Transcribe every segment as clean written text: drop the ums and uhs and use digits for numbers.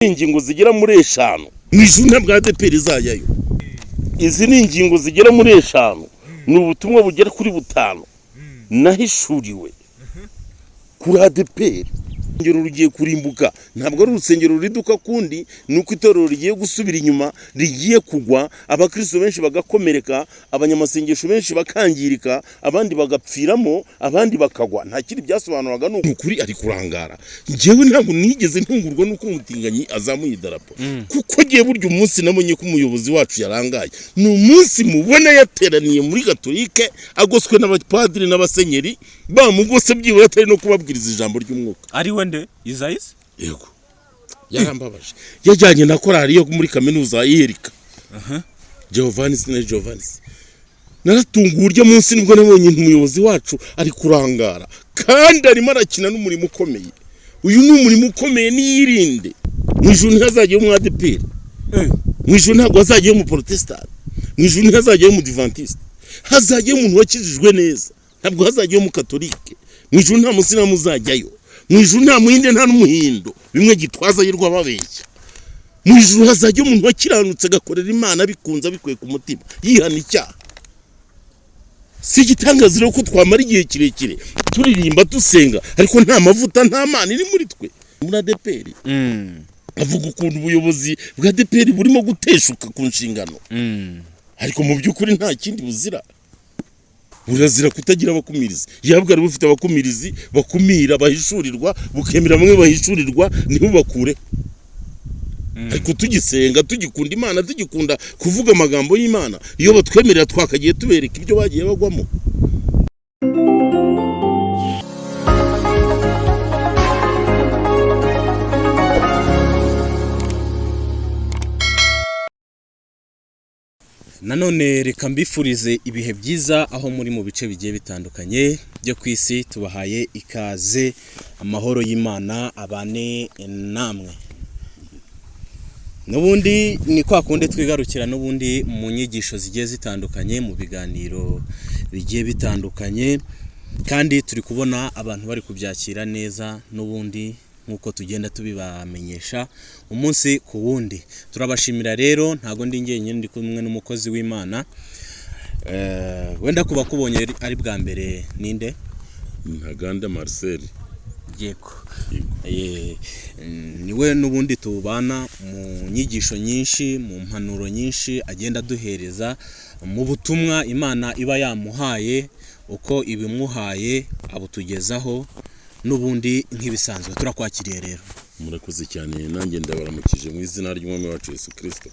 Ingingo zigera muri 5 mu ijuru ntabwo ADEPR izajyayo. Izi ni ingingo zigera muri 5, ni ubutumwa bugera kuri 5 nahishuriwe kuri ADEPR. Urusengero rugiye kurimbuka, ntabwo ari urusengero ruriduka kundi, ni uko itorero rigiye gusubira inyuma, rigiye kugwa, abakristo benshi bagakomereka, abanyamasengesho benshi bakangirika, abandi bagapfiramo, abandi bakagwa. Nta kindi byasobanuraga, ni ukuri ari kurangara. Njyewe ntabwo nigeze ntungurwa n'uko umutinganyi azamuye idarapo, kuko ngiye burya umunsi nabonye ko umuyobozi wacu yarangaye ni umunsi mubona yateraniye muri Gatolike, agoswe n'abapadiri n'abasenyeri, bamugose byibura atari no kubabwiriza ijambo ry'umwuka. Ari we nde? Izayisi? Yego, yarambabaje. Yajyanye na korali yo muri kaminuza y'Iherika Giovannis na Giovannis. Naratunguwe urya munsi nibwo nabonye umuyobozi wacu ari kurangara, kandi arimo arakina n'umurimo ukomeye. Uyu ni umurimo ukomeye, niyirinde. Mu ijuru ntihazajyayo umu ADEPR, mu ijuru ntabwo hazajyayo umuporotesitanti, mu ijuru ntihazajyayo umudivantiste, hazajyayo umuntu wakijijwe neza, ntabwo hazajyayo umukatolike. Mu ijuru nta musilamu uzajyayo, mu ijuru nta muhinde nta n'umuhindo, bimwe Gitwaza yirwa babeshya. Mu ijuru hazajya umuntu wakiranutse, agakorera Imana abikunze, abikuye ku mutima, yihana icyaha. Si igitangaza rero ko twamara igihe kirekire turirimba, dusenga, ariko nta mavuta, nta Mana iri muri twe. Muri ADEPR avuga ukuntu ubuyobozi bwa ADEPR burimo guteshuka ku nshingano, ariko mu by'ukuri nta kindi buzira, burazira kutagira abakumirizi. Yaba bwari bufite abakumirizi bakumira, bahishurirwa, bukemera bamwe bahishurirwa ntibubakure. Ariko tugisenga, tugikunda Imana, tugikunda kuvuga amagambo y'Imana, iyo batwemerera twakagiye tubereka ibyo bagiye bagwamo. Nanone reka mbifurize ibihe byiza aho muri mu bice bigiye bitandukanye byo ku isi. Tubahaye ikaze, amahoro y'Imana abane namwe. N'ubundi ni kwa kundi twigarukira n'ubundi mu nyigisho zigiye zitandukanye, mu biganiro bigiye bitandukanye, kandi turi kubona abantu bari kubyakira neza n'ubundi nk'uko tugenda tubibamenyesha umunsi ku wundi. Turabashimira rero, ntago ndi njyenyine, ndi kumwe n'umukozi w'Imana. Wenda kuba kubonye ari bwa mbere, ninde? Ntaganda Marcel. Yego. Niwe n'ubundi tubana mu nyigisho nyinshi, mu mpanuro nyinshi agenda aduhereza, mu butumwa Imana iba yamuhaye, uko ibimuhaye abutugezaho n'ubundi nk'ibisanzwe. Turakwakiriye rero. Murakoze cyane, nanjye ndabaramukije mu izina ry'Umwami wacu Yesu Kristo.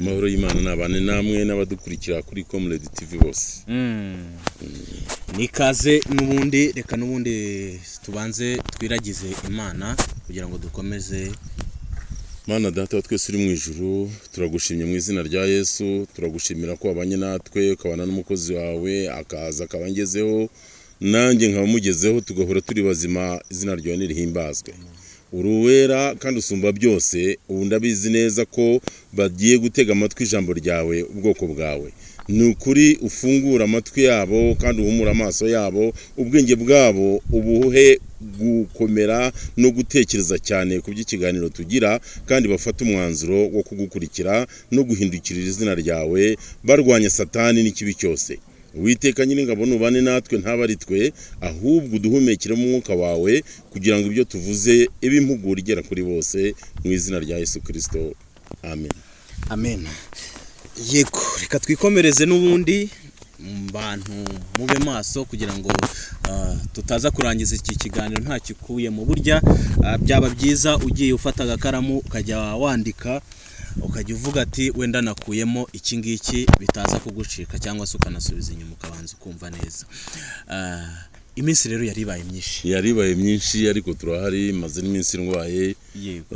Amahoro y'Imana nabane namwe n'abadukurikira kuri Comrade TV bose. Nikaze n'ubundi, reka n'ubundi tubanze twiragize Imana kugira ngo dukomeze. Mana Data wa twese uri mu ijuru, turagushimye mu izina rya Yesu. Turagushimira ko wabanye natwe, ukabana n'umukozi wawe, akaza akaba angezeho, nanjye nkaba mugezeho, tugahora turi bazima. Izina ryawe nirihimbazwe. Uri uwera kandi usumba byose. Ubu ndabizi neza ko bagiye gutega amatwi ijambo ryawe, ubwoko bwawe. Ni ukuri ufungura amatwi yabo kandi uhumura amaso yabo, ubwenge bwabo ubuhe gukomera no gutekereza cyane ku by'ikiganiro tugira, kandi bafate umwanzuro wo kugukurikira no guhindukirira izina ryawe, barwanya Satani n'ikibi cyose. Uwiteka Nyiringabo, nubane natwe, ntabe ari twe, ahubwo uduhumekere mu mwuka wawe, kugira ngo ibyo tuvuze ibe impuguro igera kuri bose, mu izina rya Yesu Kristo, amen. Amen. Yego, reka twikomereze n'ubundi. Mu bantu mube maso kugira ngo tutaza kurangiza iki kiganiro nta kikuyemo. Burya byaba byiza ugiye ufata agakaramu ukajya wandika, ukajya uvuga ati wenda nakuyemo iki ngiki, bitaza kugucika, cyangwa se ukanasubiza inyuma ukabanza ukumva neza. Iminsi rero yari ibaye myinshi. Yari ibaye myinshi, ariko turahari. Maze n'iminsi ndwaye. Yego.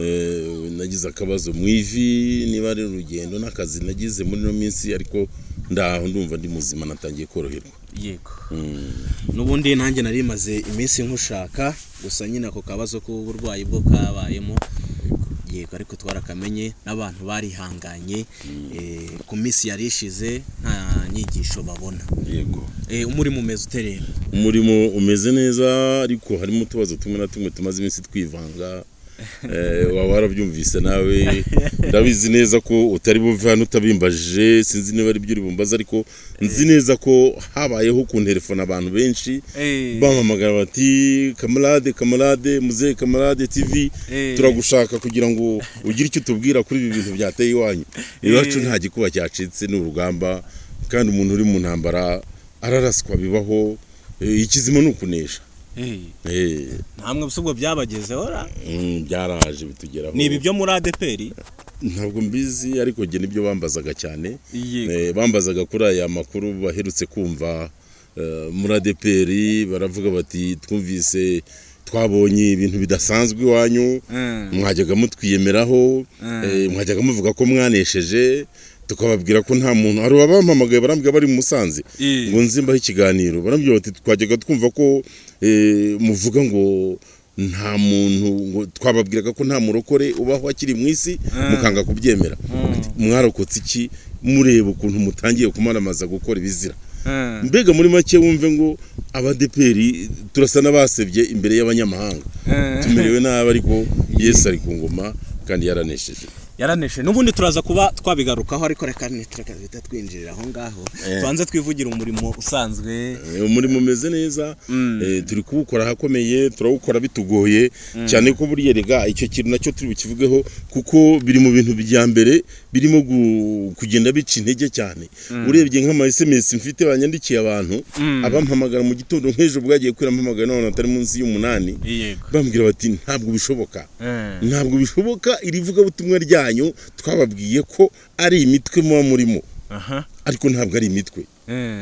Nagize akabazo mu ivi, niba ari urugendo n'akazi nagize muri ino minsi, ariko ndaho, ndumva ndi muzima, natangiye koroherwa. Yego, n'ubundi nanjye nari maze iminsi nkushaka, gusa nyine ako kabazo k'uburwayi bwo kabayemo. Yego, ariko twarakamenye n'abantu barihanganye ku minsi yari ishize nta nyigisho babona. Yego. Umurimo umeze ute rero? Umurimo umeze neza, ariko harimo utubazo tumwe na tumwe tumaze iminsi twivanga. Waba warabyumvise nawe, ndabizi neza ko utari buve hano utabimbajije. Sinzi niba ari byo uri bumbaze, ariko nzi neza ko habayeho kunterefona abantu benshi bampamagara bati: "Camarade, camarade, muzehe Camarade TV, turagushaka kugira ngo ugire icyo utubwira kuri ibi bintu byateye iwanyu." Iwacu nta gikuba cyacitse, ni urugamba, kandi umuntu uri mu ntambara araraswa, bibaho. Ikizima ni ukunesha. Ntamwe ubwo byabagezeho ra? Byaraje bitugeraho. Ni ibi byo muri ADEPR? Ntabwo mbizi, ariko njye nibyo bambazaga cyane. Bambazaga kuri aya makuru baherutse kumva muri ADEPR. Baravuga bati: "Twumvise, twabonye ibintu bidasanzwe iwanyu. Mwajyaga mutwiyemeraho, mwajyaga muvuga ko mwanesheje, tukababwira ko nta muntu." Hari abampamagaye barambwira bari mu Musanze ngo nze mbahe ikiganiro. Barambwira bati: "Twajyaga twumva ko muvuga ngo nta muntu, ngo twababwiraga ko nta murokore ubaho akiri mu isi, mukanga kubyemera. Ati, mwarokotse iki mureba ukuntu mutangiye kumaramaza gukora ibizira?" Mbega muri make wumve ngo Abadeperi turasa n'abasebye imbere y'abanyamahanga, tumerewe nabi, ariko Yesu ari ku ngoma kandi yaranesheje. Yaraneshe. N'ubundi turaza kuba twabigarukaho, ariko reka ntitureka twinjirira aho ngaho, tubanze twivugire umurimo usanzwe. Umurimo umeze neza. Turi kuwukora ahakomeye, turawukora bitugoye cyane, ko buriya rega icyo kintu nacyo turi bukivugeho, kuko biri mu bintu bya mbere birimo kugenda bica intege cyane. Urebye nk'ama SMS mfite banyandikiye abantu, abampamagara mu gitondo, nk'ejo bwagiye kwira mpamagara n'abantu batari munsi y'umunani, bambwira bati: "Ntabwo bishoboka, ntabwo bishoboka, iri vugabutumwa ryanyu twababwiye ko ari imitwe muba murimo, ariko ntabwo ari imitwe,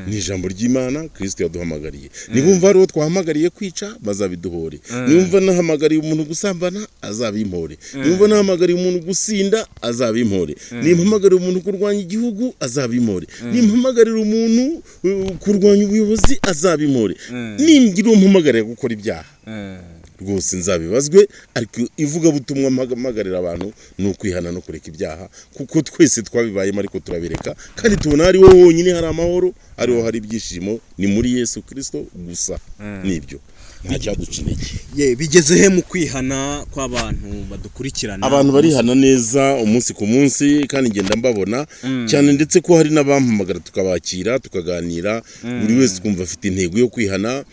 ni ijambo ry'Imana Kirisito yaduhamagariye. Nibumva hari uwo twahamagariye kwica, bazabiduhore. Nibumva nahamagariye umuntu gusambana, azabimpore. Nibumva nahamagariye umuntu gusinda, azabimpore. Nimpamagarira umuntu kurwanya igihugu, azabimpore. Nimpamagarira umuntu kurwanya ubuyobozi, azabimpore. Ningira uwo mpamagarira gukora ibyaha, rwose nzabibazwe. Ariko ivugabutumwa mpamagarira abantu ni ukwihana no kureka ibyaha, kuko twese twabibayemo ariko turabireka, kandi tubona ari wowe wonyine hari amahoro, ariho hari ibyishimo, ni muri Yesu Kirisito gusa." Nibyo, nta cyaduca intege. Ye, bigeze he mu kwihana kw'abantu badukurikirana? Abantu barihana neza umunsi ku munsi, kandi ngenda mbabona cyane, ndetse ko hari n'abampamagara tukabakira, tukaganira, buri wese twumva afite intego yo kwihana.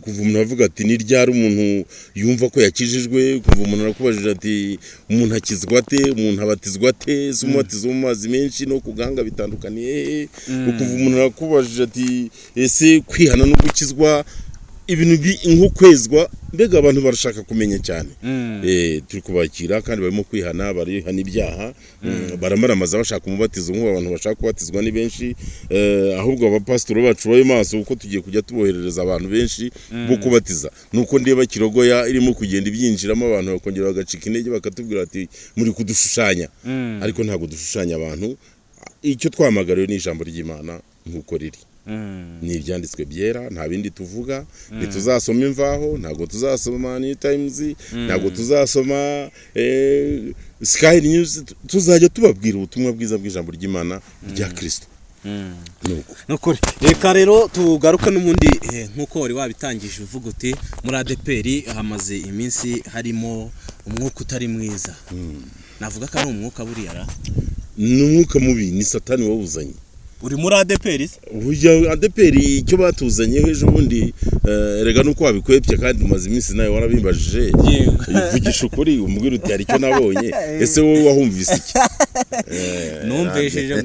Kuva umuntu avuga ati: "Ni ryari umuntu yumva ko yakijijwe?" Kuva umuntu arakubajije ati: "Umuntu akizwa ate? Umuntu abatizwa ate? Ese umubatizo mu mazi menshi no ku gahanga bitandukaniye hehe?" Kuva umuntu arakubajije ati: "Ese kwihana no gukizwa, ibintu nko kwezwa?" Mbega abantu barashaka kumenya cyane. Turi kubakira kandi barimo kwihana, barihana ibyaha, baramaramaza bashaka umubatizo. Nk'ubu abantu bashaka kubatizwa ni benshi. Ahubwo abapasitori bacu babe maso, kuko tugiye kujya tuboherereza abantu benshi bo kubatiza. Nuko ndeba Kirogoya irimo kugenda ibyinjiramo, abantu bakongera bagacika intege, bakatubwira bati: "Muri kudushushanya." Ariko ntabwo dushushanya abantu. Icyo twahamagariwe ni ijambo ry'Imana nk'uko riri, ni ibyanditswe byera, nta bindi tuvuga. Ntituzasoma Imvaho, ntabwo tuzasoma New Times, ntabwo tuzasoma Sky News. Tuzajya tubabwira ubutumwa bwiza bw'ijambo ry'Imana rya Kirisito. Nuko. Nukuri reka rero tugaruke n'ubundi, nk'uko wari wabitangije uvuga uti muri ADEPR hamaze iminsi harimo umwuka utari mwiza. Navuga ko ari umwuka buriya ra? Ni umwuka mubi, ni Satani wawuzanye. Uri muri ADEPR se? Burya ADEPR icyo batuzanyeho ejo bundi, erega nuko wabikwepye, kandi umaze iminsi nawe warabimbajije. Uvugisha ukuri, umbwira uti: "Hari icyo nabonye." Ese wowe wahumvise iki? Numvishije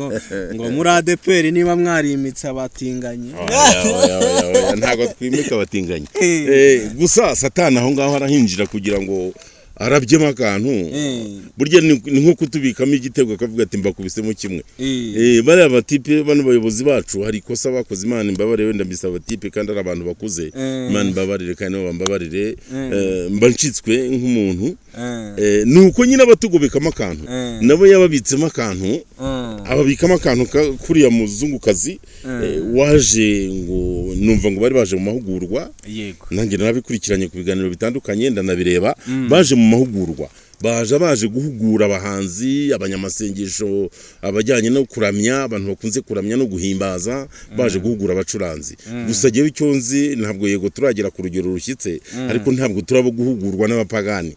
ngo muri ADEPR niba mwarimitse abatinganyi. Oya, oya, oya, oya, ntabwo twimika abatinganyi. Gusa Satani aho ngaho arahinjira kugira ngo arabyemo akantu. Burya ni nko kutubikamo igitego, akavuga ati: "Mbakubisemo kimwe." Bariya batipe, bano bayobozi bacu, hari ikosa bakoze. Imana imbabarire, wenda mbisa abatipe kandi ari abantu bakuze. Imana imbabarire kandi nabo bambabarire. Mba ncitswe nk'umuntu. Ni uko nyine abatugobekamo akantu, nabo yababitsemo akantu, ababikamo akantu kuriya muzungukazi waje, ngo numva ngo bari baje mu mahugurwa. Nanjye narabikurikiranye ku biganiro bitandukanye, ndanabireba. Baje mu mahugurwa. Baje guhugura abahanzi, abanyamasengesho, abajyanye no kuramya, abantu bakunze kuramya no guhimbaza, baje guhugura abacuranzi. Gusa jyewe icyo nzi, ntabwo, yego, turagera ku rugero rushyitse, ariko ntabwo turaba guhugurwa n'abapagani.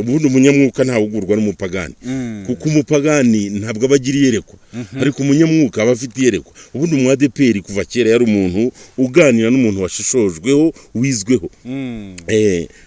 Ubundi umunyamwuka ntahugurwa n'umupagani, kuko umupagani ntabwo aba agira iyerekwa, ariko umunyamwuka aba afite iyerekwa. Ubundi umu ADEPR kuva kera yari umuntu uganira n'umuntu washishojweho, wizweho.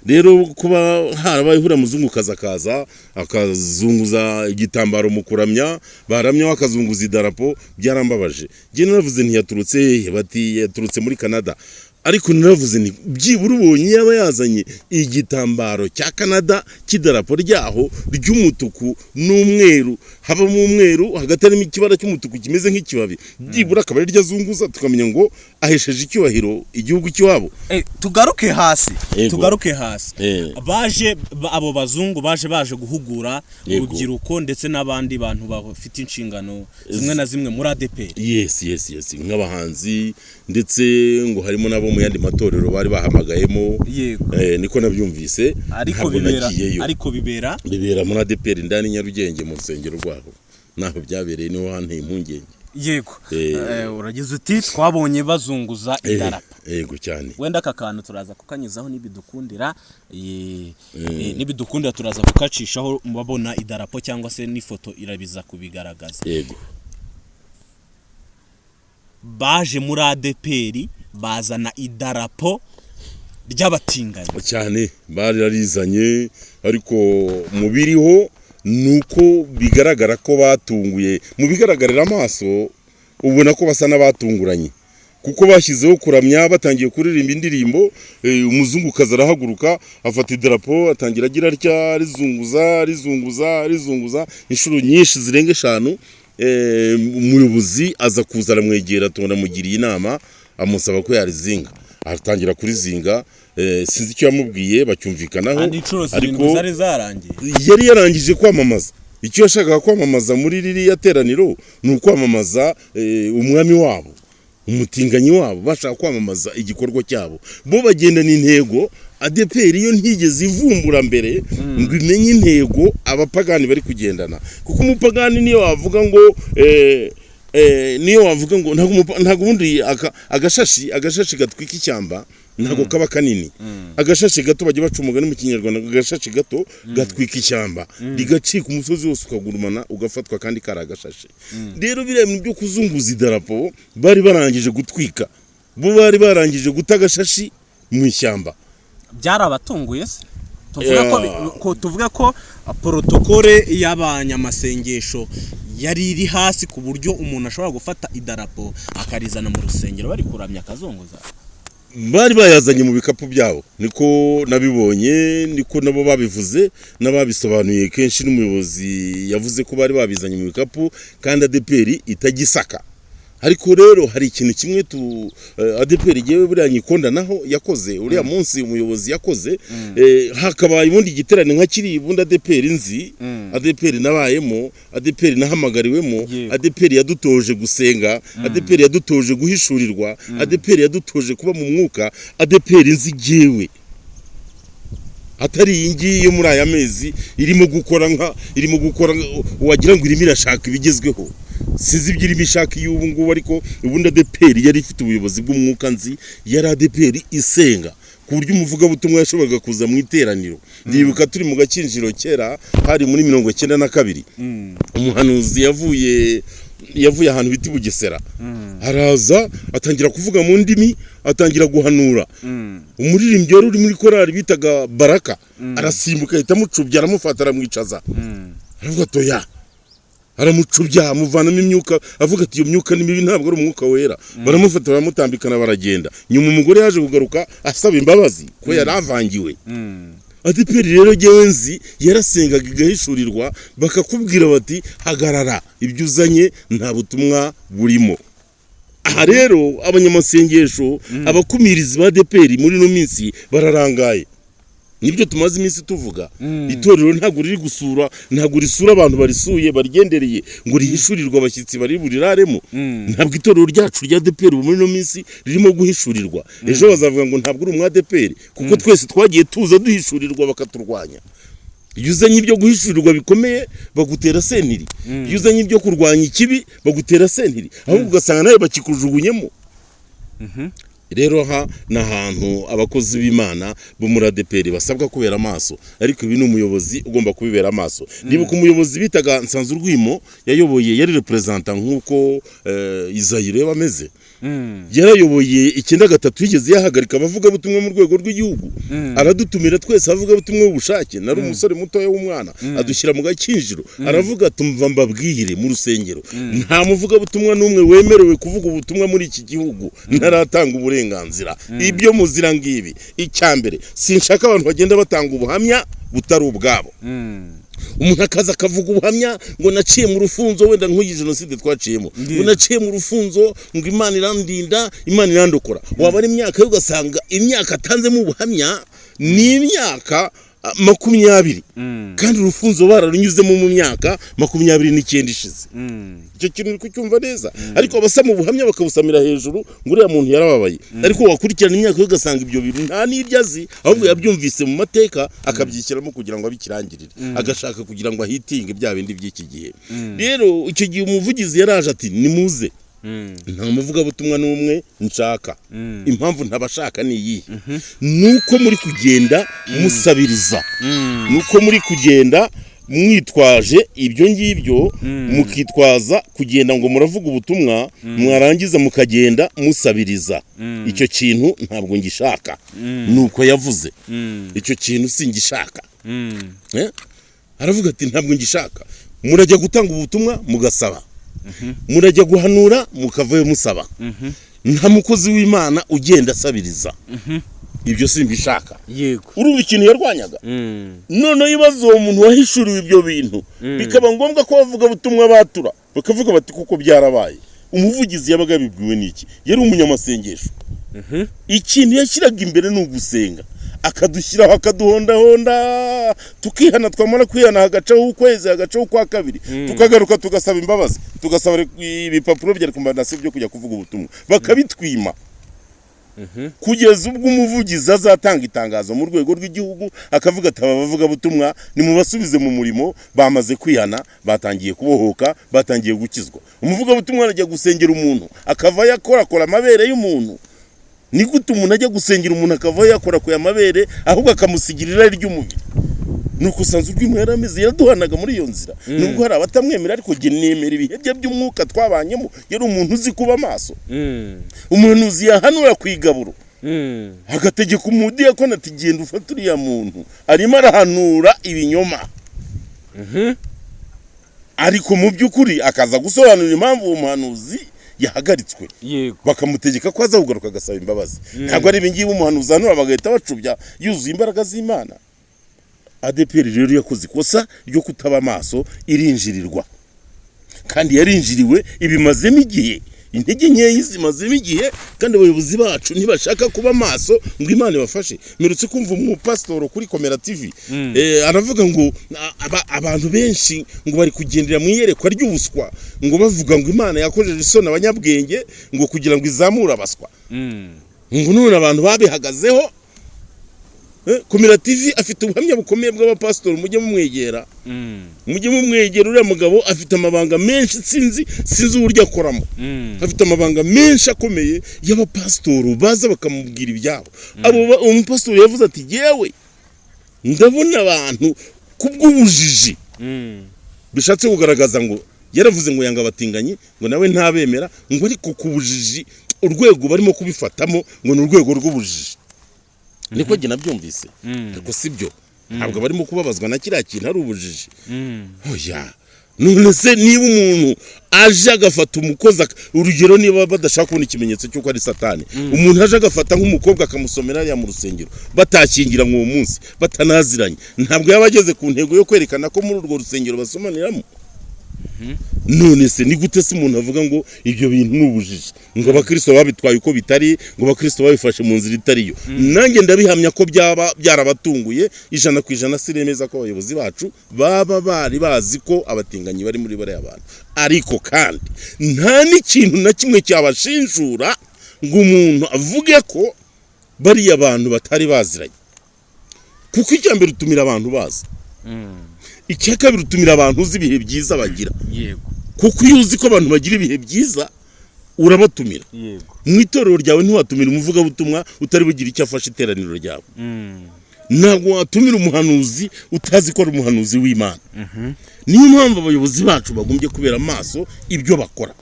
Rero kuba harabaye uriya muzungukazi akaza akazunguza igitambaro mu kuramya, baramya akazunguza idarapo, byarambabaje. Njye naravuze nti: "Yaturutse hehe?" Bati: "Yaturutse muri Canada." Ariko naravuze nti: "Byibura ubonye yaba yazanye igitambaro cya Canada cy'idarapo ryaho ry'umutuku n'umweru, habamo umweru hagati harimo ikibara cy'umutuku kimeze nk'ikibabi, byibura akaba ari ryo azunguza, tukamenya ngo ahesheje icyubahiro igihugu cy'iwabo." Tugaruke hasi. Yego. Tugaruke hasi. Baje abo bazungu baje guhugura urubyiruko ndetse n'abandi bantu bafite inshingano zimwe na zimwe muri ADEPR. Yes, nk'abahanzi, ndetse ngo harimo n'abo mu yandi matorero bari bahamagayemo. Niko nabyumvise. Ariko Ntabwo bibera nagiyeyo. Ariko bibera Bibera muri ADEPR indani, Nyarugenge, mu rusengero rwabo naho byabereye, niho hanteye impungenge. Uragize uti: "Twabonye bazunguza idarapo." Yego cyane. Wenda aka kantu turaza kukanyuzaho nibidukundira, nibidukundira turaza kukacishaho babona idarapo cyangwa se n'ifoto irabiza kubigaragaza. Baje muri ADEPR bazana idarapo ry'abatinganyi. Cyane, bararizanye, ariko mu biriho ni uko bigaragara ko batunguye. Mu bigaragarira amaso ubona ko basa n'abatunguranye, kuko bashyizeho kuramya, batangiye kuririmba indirimbo, umuzungukazi arahaguruka, afata idarapo, atangira agira atya, arizunguza, arizunguza, arizunguza inshuro nyinshi zirenga eshanu. Umuyobozi aza kuza aramwegera, tubona amugiriye inama, amusaba ko yarizinga, atangira kurizinga. Sinzi icyo yamubwiye bacyumvikanaho. Andi inshuro 7 Ariko zari zarangiye. Yari yarangije kwamamaza. Icyo yashakaga kwamamaza muri ririya teraniro ni ukwamamaza umwami wabo, umutinganyi wabo. Bashaka kwamamaza igikorwa cyabo. Bo bagendana intego. ADEPR yo ntigeze ivumbura mbere ngo imenye intego abapagani bari kugendana, kuko umupagani niyo wavuga ngo niyo wavuga ngo ntabwo ubundi agashashi gatwika ishyamba ntabwo kaba kanini. Agashashi gato, bajya baca umugani mu Kinyarwanda, agashashi gato gatwika ishyamba rigacika, umusozi wose ukagurumana, ugafatwa kandi kari agashashi. Rero biriya bintu byo kuzunguza idarapo, bari barangije gutwika, bo bari barangije guta agashashi mu ishyamba. Byarabatunguye se? Tuvuga ko tuvuga ko protocole y'abanyamasengesho yari iri hasi, ku buryo umuntu ashobora gufata idarapo akarizana mu rusengero bari kuramya akazunguza? Bari bayazanye mu bikapu byabo, niko nabibonye, niko nabo babivuze n'ababisobanuye kenshi. N'umuyobozi yavuze ko bari babizanye mu bikapu, kandi ADEPR itagisaka. Ariko rero hari ikintu kimwe tu ADEPR igiye buriya nyikonda naho yakoze uriya munsi umuyobozi yakoze. Hakabaye ubundi igiterane nka kiri, ubundi ADEPR nzi, ADEPR nabayemo, ADEPR nahamagariwemo, ADEPR yadutoje gusenga, ADEPR yadutoje guhishurirwa, ADEPR yadutoje kuba mu mwuka, ADEPR nzi jyewe atari iyi ngiyi yo muri aya mezi irimo gukora nka irimo gukora wagira ngo irimo irashaka ibigezweho. Sinzi ibyo irimo ishaka iyo ubu ngubu, ariko ubundi ADEPR yari ifite ubuyobozi bw'umwuka nzi, yari ADEPR isenga, ku buryo umuvugabutumwa yashoboraga kuza mu iteraniro. Ndibuka turi mu Gakinjiro kera, hari muri 92, umuhanuzi yavuye ahantu bita i Bugesera, araza atangira kuvuga mu ndimi, atangira guhanura. Umuririmbyi wari uri muri korali bitaga Baraka arasimbuka, ahita amucubya, aramufata, aramwicaza, aravuga ati: "Oya." Aramucubya, amuvanamo imyuka, avuga ati: "Iyo myuka ni mibi, ntabwo ari umwuka wera." Baramufata, baramutambikana, baragenda. Nyuma umugore yaje kugaruka asaba imbabazi ko yari avangiwe. ADEPR rero jyewe nzi yarasengaga, igahishurirwa, bakakubwira bati: "Hagarara, ibyo uzanye nta butumwa burimo." Aha rero abanyamasengesho, abakumirizi ba ADEPR muri ino minsi bararangaye. Nibyo tumaze iminsi tuvuga. Itorero ntabwo riri gusura, ntabwo risura abantu barisuye, barigendereye, ngo rihishurirwe abashyitsi bari buriraremo. Ntabwo itorero ryacu rya ADEPR ubu muri ino minsi ririmo guhishurirwa. Ejo bazavuga ngo ntabwo uri umu ADEPR, kuko twese twagiye tuza duhishurirwa, bakaturwanya. Iyo uzanye ibyo guhishurirwa bikomeye, bagutera sentiri. Iyo uzanye ibyo kurwanya ikibi, bagutera sentiri, ahubwo ugasanga nawe bakikujugunyemo. Rero aha ni ahantu abakozi b'Imana bo muri ADEPR basabwa kubera amaso, ariko ibi ni umuyobozi ugomba kubibera amaso. Ndibuka umuyobozi bitaga Nsanzurwimo, yayoboye, yari représentant nk'uko Izayire yaba ameze. Yarayoboye 93, yigeze yahagarika abavugabutumwa mu rwego rw'igihugu, aradutumira twese abavugabutumwa b'ubushake. Nari umusore mutoya w'umwana, adushyira mu gakinjiro, aravuga: "Tumva mbabwire, mu rusengero nta muvugabutumwa n'umwe wemerewe kuvuga ubutumwa muri iki gihugu ntaratanga uburenganzira. Ibyo muzira ngibi: icya mbere, sinshaka abantu bagenda batanga ubuhamya butari ubwabo. Umuntu akaza akavuga ubuhamya ngo naciye mu rufunzo, wenda nk'uyi jenoside twaciyemo, ngo naciye mu rufunzo, ngo Imana irandinda, Imana irandokora." Waba ari imyaka ye, ugasanga imyaka atanzemo ubuhamya ni imyaka 20, kandi urufunzo bararunyuzemo mu myaka 29 ishize. Icyo kintu uri kucyumva neza? Ariko abasama ubuhamya bakabusamira hejuru ngo uriya muntu yarababaye, ariko wakurikirana imyaka ye ugasanga ibyo bintu nta n'ibyo azi, ahubwo yabyumvise mu mateka akabyishyiramo kugira ngo abikirangirire, agashaka kugira ngo ahitinge bya bindi by'iki gihe. Rero icyo gihe umuvugizi yaraje ati: "Nimuze, nta muvugabutumwa n'umwe nshaka. Impamvu ntabashaka ni iyihe? Nuko muri kugenda musabiriza, nuko muri kugenda mwitwaje ibyo ngibyo, mukitwaza kugenda ngo muravuga ubutumwa, mwarangiza mukagenda musabiriza. Icyo kintu ntabwo ngishaka." Nuko yavuze: "Icyo kintu singishaka." Eh? Aravuga ati: "Ntabwo ngishaka. Murajya gutanga ubutumwa mugasaba, murajya guhanura mukavayo musaba. Nta mukozi w'Imana ugenda asabiriza, ibyo simbishaka." Urumva ikintu yarwanyaga? Noneho ibibazo, uwo muntu wahishuriwe ibyo bintu, bikaba ngombwa ko bavuga butumwa batura, bakavuga bati: "Kuko byarabaye." Umuvugizi yabaga yabibwiwe n'iki? Yari umunyamasengesho. Ikintu yashyiraga imbere ni ugusenga, akadushyiraho, akaduhondahonda, tukihana. Twamara kwihana, hagacaho ukwezi, hagacaho ukwa kabiri, tukagaruka tugasaba imbabazi, tugasaba ibipapuro bya recommandation byo kujya kuvuga ubutumwa, bakabitwima, kugeza ubwo umuvugizi azatanga itangazo mu rwego rw'igihugu, akavuga ati: "Aba bavugabutumwa nimubasubize mu murimo, bamaze kwihana, batangiye kubohoka, batangiye gukizwa." Umuvugabutumwa arajya gusengera umuntu akava yakorakora amabere y'umuntu. Ni gute umuntu ajya gusengera umuntu akava yakorakoye amabere, ahubwo akamusigira irari ry'umubiri? Nuko usanzwe urwimo yari ameze, yaraduhanaga muri iyo nzira. Nubwo hari abatamwemera, ariko jye nemera ibihe bye by'umwuka twabanyemo. Yari umuntu uzi kuba maso. Umuhanuzi yahanura ku igaburo, agategeka umudiyakoni ati: "Genda ufate uriya muntu, arimo arahanura ibinyoma." Ariko mu by'ukuri akaza gusobanura impamvu uwo muhanuzi yahagaritswe, bakamutegeka ko aza kugaruka agasaba imbabazi. Ntabwo ari ibingibi umuhanuzi ahanura bagahita bacubya yuzuye imbaraga z'Imana. ADEPR rero yakoze ikosa ryo kutaba amaso, irinjirirwa, kandi yarinjiriwe ibimazemo igihe. Intege nkeya zimazemo igihe, kandi abayobozi bacu ntibashaka kuba maso ngo Imana ibafashe. Mperutse kumva umupasitoro kuri Komera TV, aravuga ngo abantu benshi ngo bari kugendera mu iyerekwa ry'ubuswa, ngo bavuga ngo Imana yakojeje isoni abanyabwenge ngo kugira ngo izamure abaswa, ngo none abantu babihagazeho. Komera TV afite ubuhamya bukomeye bw'abapasitori. Mujye mumwegera, mujye mumwegera. Uriya mugabo afite amabanga menshi, sinzi uburyo akoramo. Afite amabanga menshi akomeye y'abapasitori baza bakamubwira ibyabo. Uwo mupasitori yavuze ati: "Yewe, ndabona abantu kubw'ubujiji." Bishatse kugaragaza ngo yaravuze ngo yanga abatinganyi, ngo nawe ntabemera, ngo ariko ku bujiji, urwego barimo kubifatamo ngo ni urwego rw'ubujiji. Niko njye nabyumvise, ariko si byo. Ntabwo barimo kubabazwa na kiriya kintu ari ubujiji, oya. None se niba umuntu aje agafata umukozi, urugero niba badashaka kubona ikimenyetso cy'uko ari Satani, umuntu aje agafata nk'umukobwa akamusomera hariya mu rusengero, batakingiranywe uwo munsi, batanaziranye, ntabwo yaba ageze ku ntego yo kwerekana ko muri urwo rusengero basomaniramo? None se ni gute se umuntu avuga ngo ibyo bintu ni ubujiji, ngo abakristo babitwaye uko bitari, ngo abakristo babifashe mu nzira itari yo? Nanjye ndabihamya ko byaba byarabatunguye 100%. Sinemeza ko abayobozi bacu baba bari bazi ko abatinganyi bari muri bariya bantu, ariko kandi nta n'ikintu na kimwe cyabashinjura ngo umuntu avuge ko bariya bantu batari baziranye, kuko icya mbere utumira abantu bazi. Icya kabiri, utumira abantu uzi ibihe byiza bagira. Kuko iyo uzi ko abantu bagira ibihe byiza, urabatumira. Mu itorero ryawe ntiwatumira umuvugabutumwa utari bugire icyo afasha iteraniro ryawe. Ntabwo watumira umuhanuzi utazi ko ari umuhanuzi w'Imana. Niyo mpamvu abayobozi bacu bagombye kubera amaso ibyo bakora,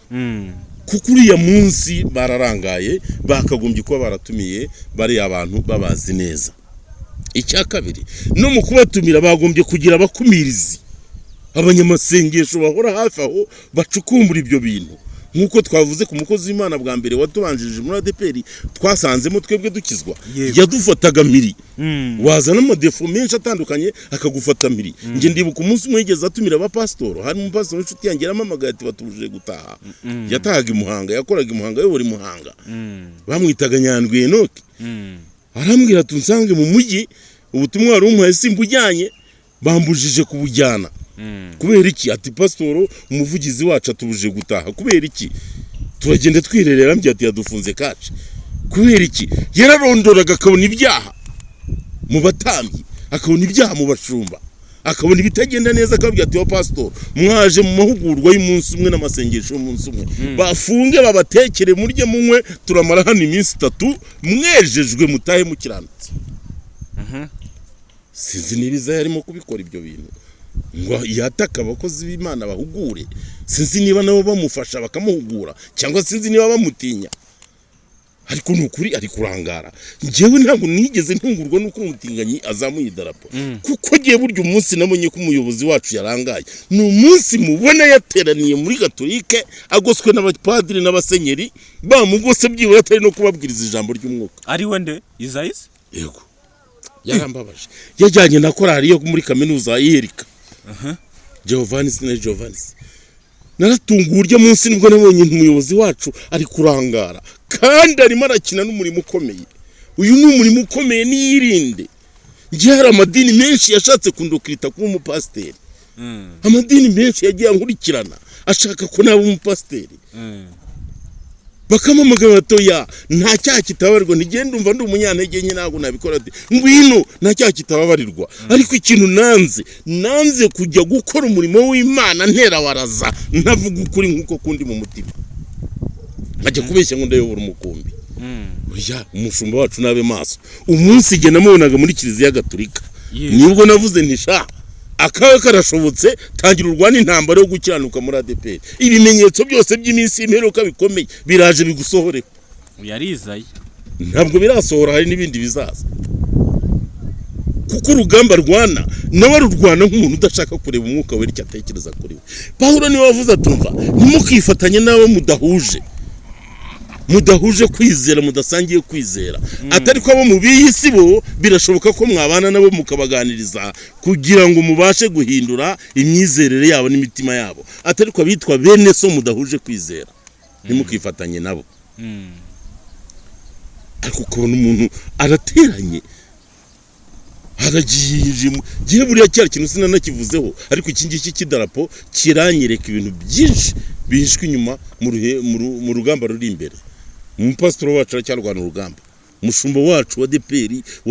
kuko uriya munsi bararangaye. Bakagombye kuba baratumiye bariya bantu babazi neza. Icya kabiri, no mu kubatumira bagombye kugira abakumirizi, abanyamasengesho bahora hafi aho bacukumbura ibyo bintu, nk'uko twavuze ku mukozi w'Imana bwa mbere watubanjirije muri ADEPR, twasanzemo twebwe dukizwa. Yadufataga mpiri, wazana amadefo menshi atandukanye akagufata mpiri. Njye ndibuka umunsi umwe yigeze atumira abapasitoro. Hari umupasitoro w'inshuti yanjye, yaramamagaye ati: "Batubujije gutaha." Yatahaga i Muhanga, yakoraga i Muhanga, ayobora i Muhanga. Bamwitaga Nyandwi Enoki. Arambwira ati: "Unsange mu mujyi, ubutumwa wari umuhaye simbujyanye, bambujije kubujyana." Kubera iki? Ati: "Pasitoro umuvugizi wacu atubujije gutaha." Kubera iki? Turagenda twirerera. Arambwira ati: "Yadufunze kaci." Kubera iki? Yararondoraga akabona ibyaha mu batambyi, akabona ibyaha mu bashumba, akabona ibitagenda neza, akabwira ati: "Wa pasitoro, mwaje mu mahugurwa y'umunsi umwe n'amasengesho y'umunsi umwe, bafunge babatekere, murye, munywe, turamara hano iminsi 3, mwejejwe mutahe mukiranutse." Sinzi niba Izayi arimo kubikora ibyo bintu ngo yataka abakozi b'Imana bahugure. Sinzi niba nabo bamufasha bakamuhugura, cyangwa sinzi niba bamutinya, ariko ni ukuri ari kurangara. Njyewe ntabwo nigeze ntungurwa n'uko umutinganyi azamuye idarapo, kuko ngiye burya umunsi nabonye ko umuyobozi wacu yarangaye ni umunsi mubona yateraniye muri Gatolike, agoswe n'abapadiri n'abasenyeri, bamugose, byibura atari no kubabwiriza ijambo ry'umwuka. Ari we nde? Izayisi? Yego, yarambabaje. Yajyanye na korali yo muri kaminuza yiyerika Giovannis na Giovannis. Naratunguwe urya munsi, nibwo nabonye umuyobozi wacu ari kurangara, kandi arimo arakina n'umurimo ukomeye. Uyu ni umurimo ukomeye, niyirinde. Njye hari amadini menshi yashatse kundokirita kuba umupasiteri. Amadini menshi yagiye ankurikirana ashaka ko naba umupasiteri, bakamamagara batoya: "Nta cyaha kitababarirwa." Ntigenda, umva, ndi umunyantege nke, ntabwo nabikora. Ati: "Ngwino, nta cyaha kitababarirwa." Ariko ikintu nanze, nanze kujya gukora umurimo w'Imana ntera waraza, ntavuga ukuri nk'uko kundi mu mutima, nkajya kubeshya ngo ndayobora umukumbi. Oya, umushumba wacu nabe maso. Umunsi igihe namubonaga muri Kiliziya Gatolika, nibwo navuze nti: "Sha, akawe karashobotse, tangira urwane intambara yo gukiranuka muri ADEPR. Ibimenyetso byose by'iminsi y'imperuka bikomeye biraje bigusohoreho." Yarizaye. Ntabwo birasohora, hari n'ibindi bizaza, kuko urugamba rwana nawe arurwana nk'umuntu udashaka kureba umwuka wera icyo atekereza kuri we. Pawulo niwe wavuze atumva: "Ntimukifatanye n'abo mudahuje kwizera, mudasangiye kwizera." Atari ko abo mu b'iyi si bo birashoboka ko mwabana nabo mukabaganiriza kugira ngo mubashe guhindura imyizerere yabo n'imitima yabo. Atari ko abitwa bene so mudahuje kwizera, ntimukifatanye nabo. Ariko ukabona umuntu arateranye, haragiye. Gihe buriya cyari kintu sinanakivuzeho, ariko iki ngiki cy'idarapo kiranyereka ibintu byinshi bihishwe inyuma mu rugamba ruri imbere. Umupasitori wacu aracyarwana urugamba, umushumba wacu wa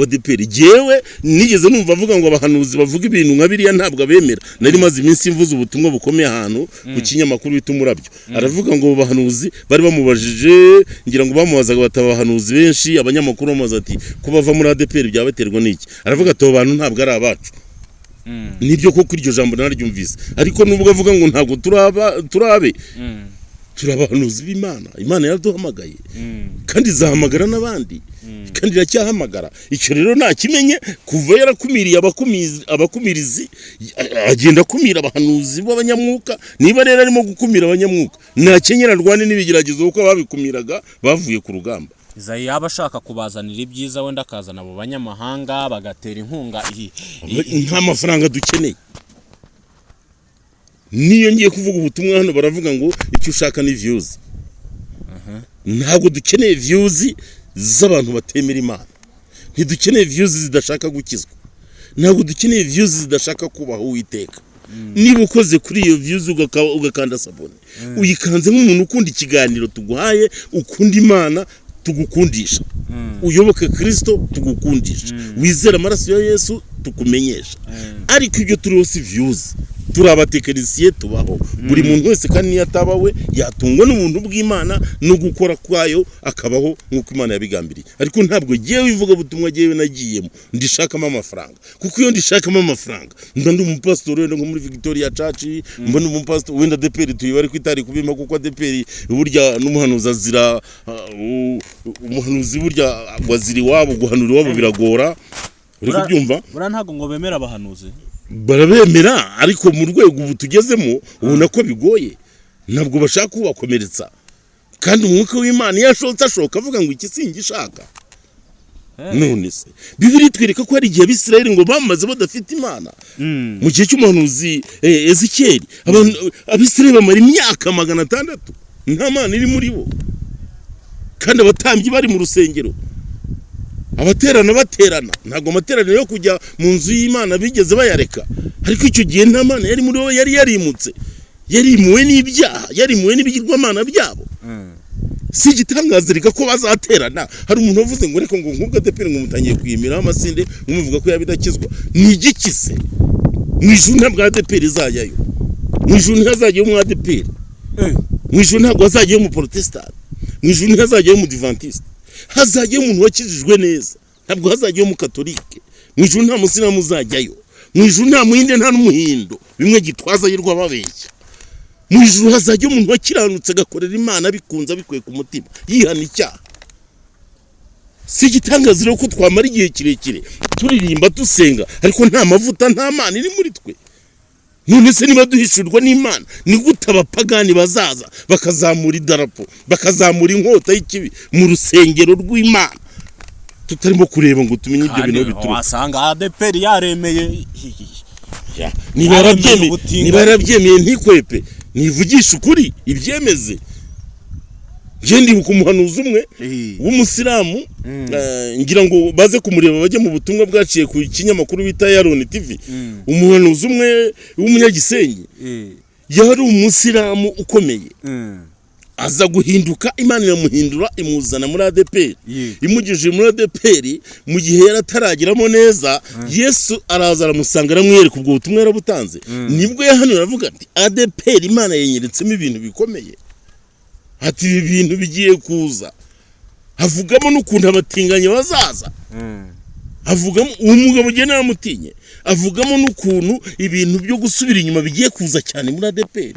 ADEPR. Jyewe nigeze numva avuga ngo abahanuzi bavuga ibintu nka biriya ntabwo abemera. Nari maze iminsi mvuze ubutumwa bukomeye ahantu ku kinyamakuru bita Umurabyo. Aravuga ngo abahanuzi bari bamubajije, ngira ngo bamubazaga bati abahanuzi benshi, abanyamakuru bamubaza ati ko bava muri ADEPR byaba biterwa n'iki? Aravuga ati: "Abo bantu ntabwo ari abacu." Nibyo koko, iryo jambo nararyumvise, ariko nubwo avuga ngo ntabwo turaba turabe, turi abahanuzi b'Imana. Imana yaraduhamagaye kandi izahamagara n'abandi, kandi iracyahamagara. Icyo rero ntakimenye, kuva yarakumiriye abakumirizi, agenda akumira abahanuzi b'abanyamwuka. Niba rero arimo gukumira abanyamwuka, ntakenyera arwane n'ibigeragezo, kuko ababikumiraga bavuye ku rugamba. Izayi yaba ashaka kubazanira ibyiza, wenda akazana abo banyamahanga bagatera inkunga iyi. Nta mafaranga dukeneye. Niyo ngiye kuvuga ubutumwa hano, baravuga ngo icyo ushaka ni views. Ntabwo dukeneye views z'abantu batemera Imana, ntidukeneye views zidashaka gukizwa, ntabwo dukeneye views zidashaka kubaha Uwiteka. Niba ukoze kuri iyo views ugakanda s'abonner, uyikanze nk'umuntu ukunda ikiganiro tuguhaye, ukunda Imana. Tugukundisha. Uyoboke Kristo, tugukundisha. Wizere amaraso ya Yesu, tukumenyesha. Ariko ibyo turiho si views, turi abatekinisiye, tubaho. Buri muntu wese kandi niyo ataba we, yatungwa n'ubuntu bw'Imana no gukora kwayo, akabaho nk'uko Imana yabigambiriye. Ariko ntabwo ngewe ivugabutumwa ngewe nagiyemo ndishakamo amafaranga, kuko iyo ndishakamo amafaranga mba ndi umupasitori wenda nko muri Victoria Church, mba ndi umupasitori wenda ADEPR tuyibare ko itari kubima, kuko ADEPR burya n'umuhanuzi azira, umuhanuzi burya ngo azira iwabo, guhanura iwabo biragora. Uri kubyumva? Buriya ntabwo ngo bemera abahanuzi. Barabemera, ariko mu rwego ubu tugezemo ubona ko bigoye, ntabwo bashaka kubakomeretsa. Kandi umwuka w'Imana iyo ashotse, ashoka avuga ngo iki singishaka. None se Bibiri itwereka ko hari igihe Abisirayeli ngo bamaze badafite Imana mu gihe cy'umuhanuzi Ezekiyeli. Abisirayeli bamara imyaka 600 nta Mana iri muri bo, kandi abatambyi bari mu rusengero, abaterana baterana, ntabwo amateraniro yo kujya mu nzu y'Imana bigeze bayareka. Ariko icyo gihe nta Mana yari muri bo, yari yarimutse, yarimuwe n'ibyaha, yarimuwe n'ibigirwamana byabo. Si igitangaza reka ko bazaterana. Hari umuntu wavuze ngo reka ngo nk'ubwo ADEPR ngo mutangiye kuyimiraho amasinde, mumuvuga ko yaba idakizwa. Ni igiki se? Mu ijuru ntabwo ADEPR izajyayo. Mu ijuru ntihazajyayo umu ADEPR. Mu ijuru ntabwo hazajyayo umuporotesitanti. Mu ijuru ntihazajyayo umudivantiste. Hazajyayo umuntu wakijijwe neza. Ntabwo hazajyayo umukatolike. Mu ijuru nta musilamu uzajyayo. Mu ijuru nta muhinde, nta n'umuhindo, bimwe Gitwaza yirwa babeshya. Mu ijuru hazajya umuntu wakiranutse, agakorera Imana bikunze, abikuye ku mutima, yihana icyaha. Si igitangaza rero ko twamara igihe kirekire turirimba, dusenga, ariko nta mavuta, nta Mana iri muri twe. None se niba duhishurwa n'Imana, ni gute abapagani bazaza bakazamura idarapo, bakazamura inkota y'ikibi mu rusengero rw'Imana, tutarimo kureba ngo tumenye ibyo bintu aho bituruka? Wasanga ADEPR yaremeye. Ya, niba yarabyemeye, ubutinganyi. Niba yarabyemeye, ntikwepe, ntivugishe ukuri, ibyemeze. Njye ndibuka umuhanuzi umwe w'umusilamu, ngira ngo baze kumureba, bajye mu butumwa bwaciye ku kinyamakuru bita Yaroni TV. Umuhanuzi umwe w'umunyagisenyi yari umusilamu ukomeye, aza guhinduka, Imana iramuhindura, imuzana muri ADEPR. Imugejeje muri ADEPR, mu gihe yari atarageramo neza, Yesu araza aramusanga, aramwereka. Ubwo butumwa yarabutanze. Nibwo yahanuye aravuga ati: "ADEPR Imana yenyeretsemo ibintu bikomeye." Ati: "Ibi bintu bigiye kuza." Havugamo n'ukuntu abatinganyi bazaza. Avugamo uwo mugabo ugenda yaramutinye, avugamo n'ukuntu ibintu byo gusubira inyuma bigiye kuza cyane muri ADEPR.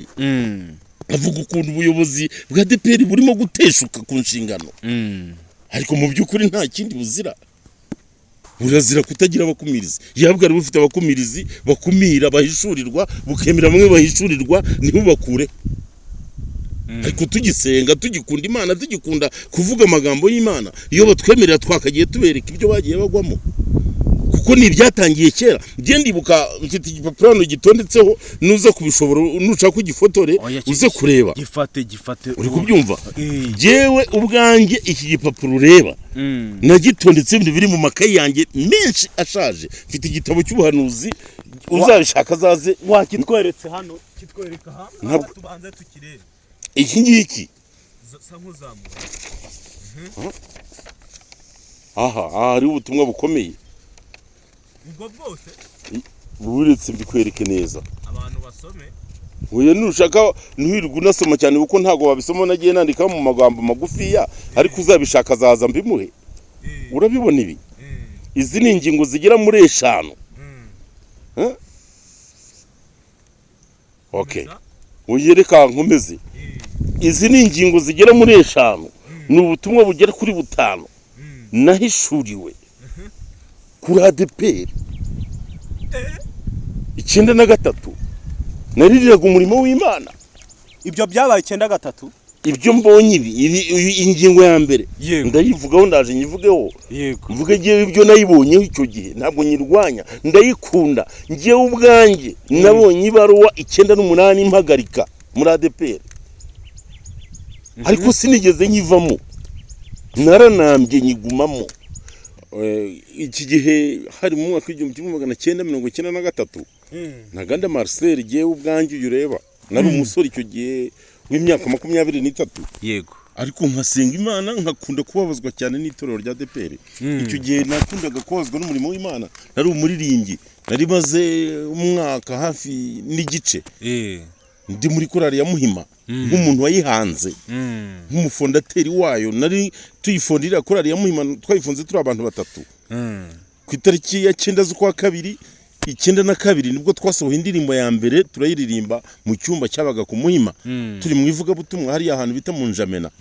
Avuga ukuntu ubuyobozi bwa ADEPR burimo guteshuka ku nshingano. Ariko mu by'ukuri nta kindi buzira, burazira kutagira abakumirizi. Yaba bwari bufite abakumirizi bakumira, bahishurirwa, bukemera bamwe bahishurirwa, ntibubakure. Ariko tugisenga, tugikunda Imana, tugikunda kuvuga amagambo y'Imana, iyo batwemerera twakagiye tubereka ibyo bagiye bagwamo, kuko ni ibyatangiye kera. Njye ndibuka, mfite igipapuro hano gitondetseho, nuza kubishobora, nushaka ugifotore uze kureba. Gifate, gifate. Uri kubyumva? Jyewe ubwanjye iki gipapuro ureba nagitondetse ibintu biri mu makayi yanjye menshi ashaje. Mfite igitabo cy'ubuhanuzi, uzabishaka azaze. Wakitweretse hano, kitwereka aha. Tubanze tukirebe. Iki ngiki. Sa nk'uzamura. Aha hariho ubutumwa bukomeye. Ubwo bwose? Buretse mbikwereke neza. Abantu basome. Oya, nushaka ntiwirirwe unasoma cyane, kuko ntabwo wabisoma, nagiye nandika mu magambo magufiya, ariko uzabishaka azaza mbimuhe. Urabibona ibi? Izi ni ingingo zigera muri 5. Huh? Okay, uyereka nkomeze. Izi ni ingingo zigera muri 5, ni ubutumwa bugera kuri butanu nahishuriwe kuri ADEPR 93. Naririraga umurimo w'Imana. Ibyo byabaye 93? Ibyo mbonye ibi, ingingo ya mbere ndayivugaho, ndaje nyivugeho. Mvuge ngewe ibyo nayibonyeho icyo gihe. Ntabwo nyirwanya, ndayikunda. Ngewe ubwanjye nabonye ibaruwa 98 impagarika muri ADEPR, ariko sinigeze nyivamo, naranambye nyigumamo. Iki gihe hari mu mwaka w'1993. Ntaganda Marcel, ngewe ubwanjye uyu ureba, nari umusore icyo gihe w'imyaka 23. Ariko nkasenga Imana, nkakunda kubabazwa cyane n'itorero rya ADEPR. Icyo gihe nakundaga kubabazwa n'umurimo w'Imana, nari umuririmbyi, nari maze umwaka hafi n'igice ndi muri korali ya Muhima nk'umuntu wayihanze, nk'umufondateri wayo. Nari tuyifondira korali ya Muhima, twayifunze turi abantu batatu. Ku itariki ya 9 z'ukwa kabiri 92 nibwo twasohoye indirimbo ya mbere, turayiririmba mu cyumba cyabaga ku Muhima, turi mu ivugabutumwa hariya ahantu bita mu Njamena.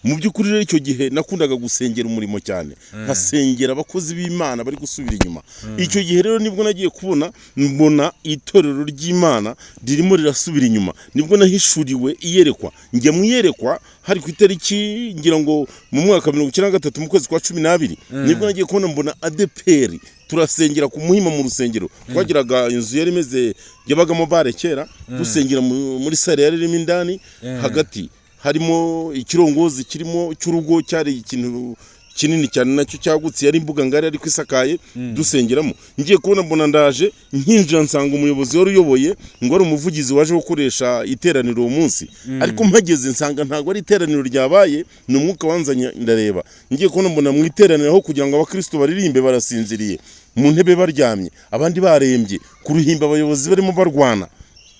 Mu by'ukuri rero icyo gihe nakundaga gusengera umurimo cyane, nkasengera abakozi b'Imana bari gusubira inyuma. Icyo gihe rero nibwo nagiye kubona mbona itorero ry'Imana ririmo rirasubira inyuma, nibwo nahishuriwe iyerekwa. Njya mu iyerekwa hari ku itariki ngira ngo mu mwaka 1993 mu kwezi kwa 12, nibwo nagiye kubona mbona ADEPR turasengera ku Muhima mu rusengero. Twagiraga inzu yari imeze yabagamo bare kera, dusengera muri sale yari irimo indani, hagati harimo ikirongozi kirimo cy'urugo, cyari ikintu kinini cyane nacyo cyagutse, yari imbuga ngari ariko isakaye, dusengeramo. Ngiye kubona mbona ndaje nkinjira, nsanga umuyobozi wari uyoboye ngo ari umuvugizi waje gukoresha iteraniro uwo munsi, ariko mpageze nsanga ntabwo ari iteraniro ryabaye, ni umwuka wanzanye ndareba. Ngiye kubona mbona mu iteraniro aho kugira ngo abakristo baririmbe barasinziriye mu ntebe baryamye, abandi barembye ku ruhimbi, abayobozi barimo barwana.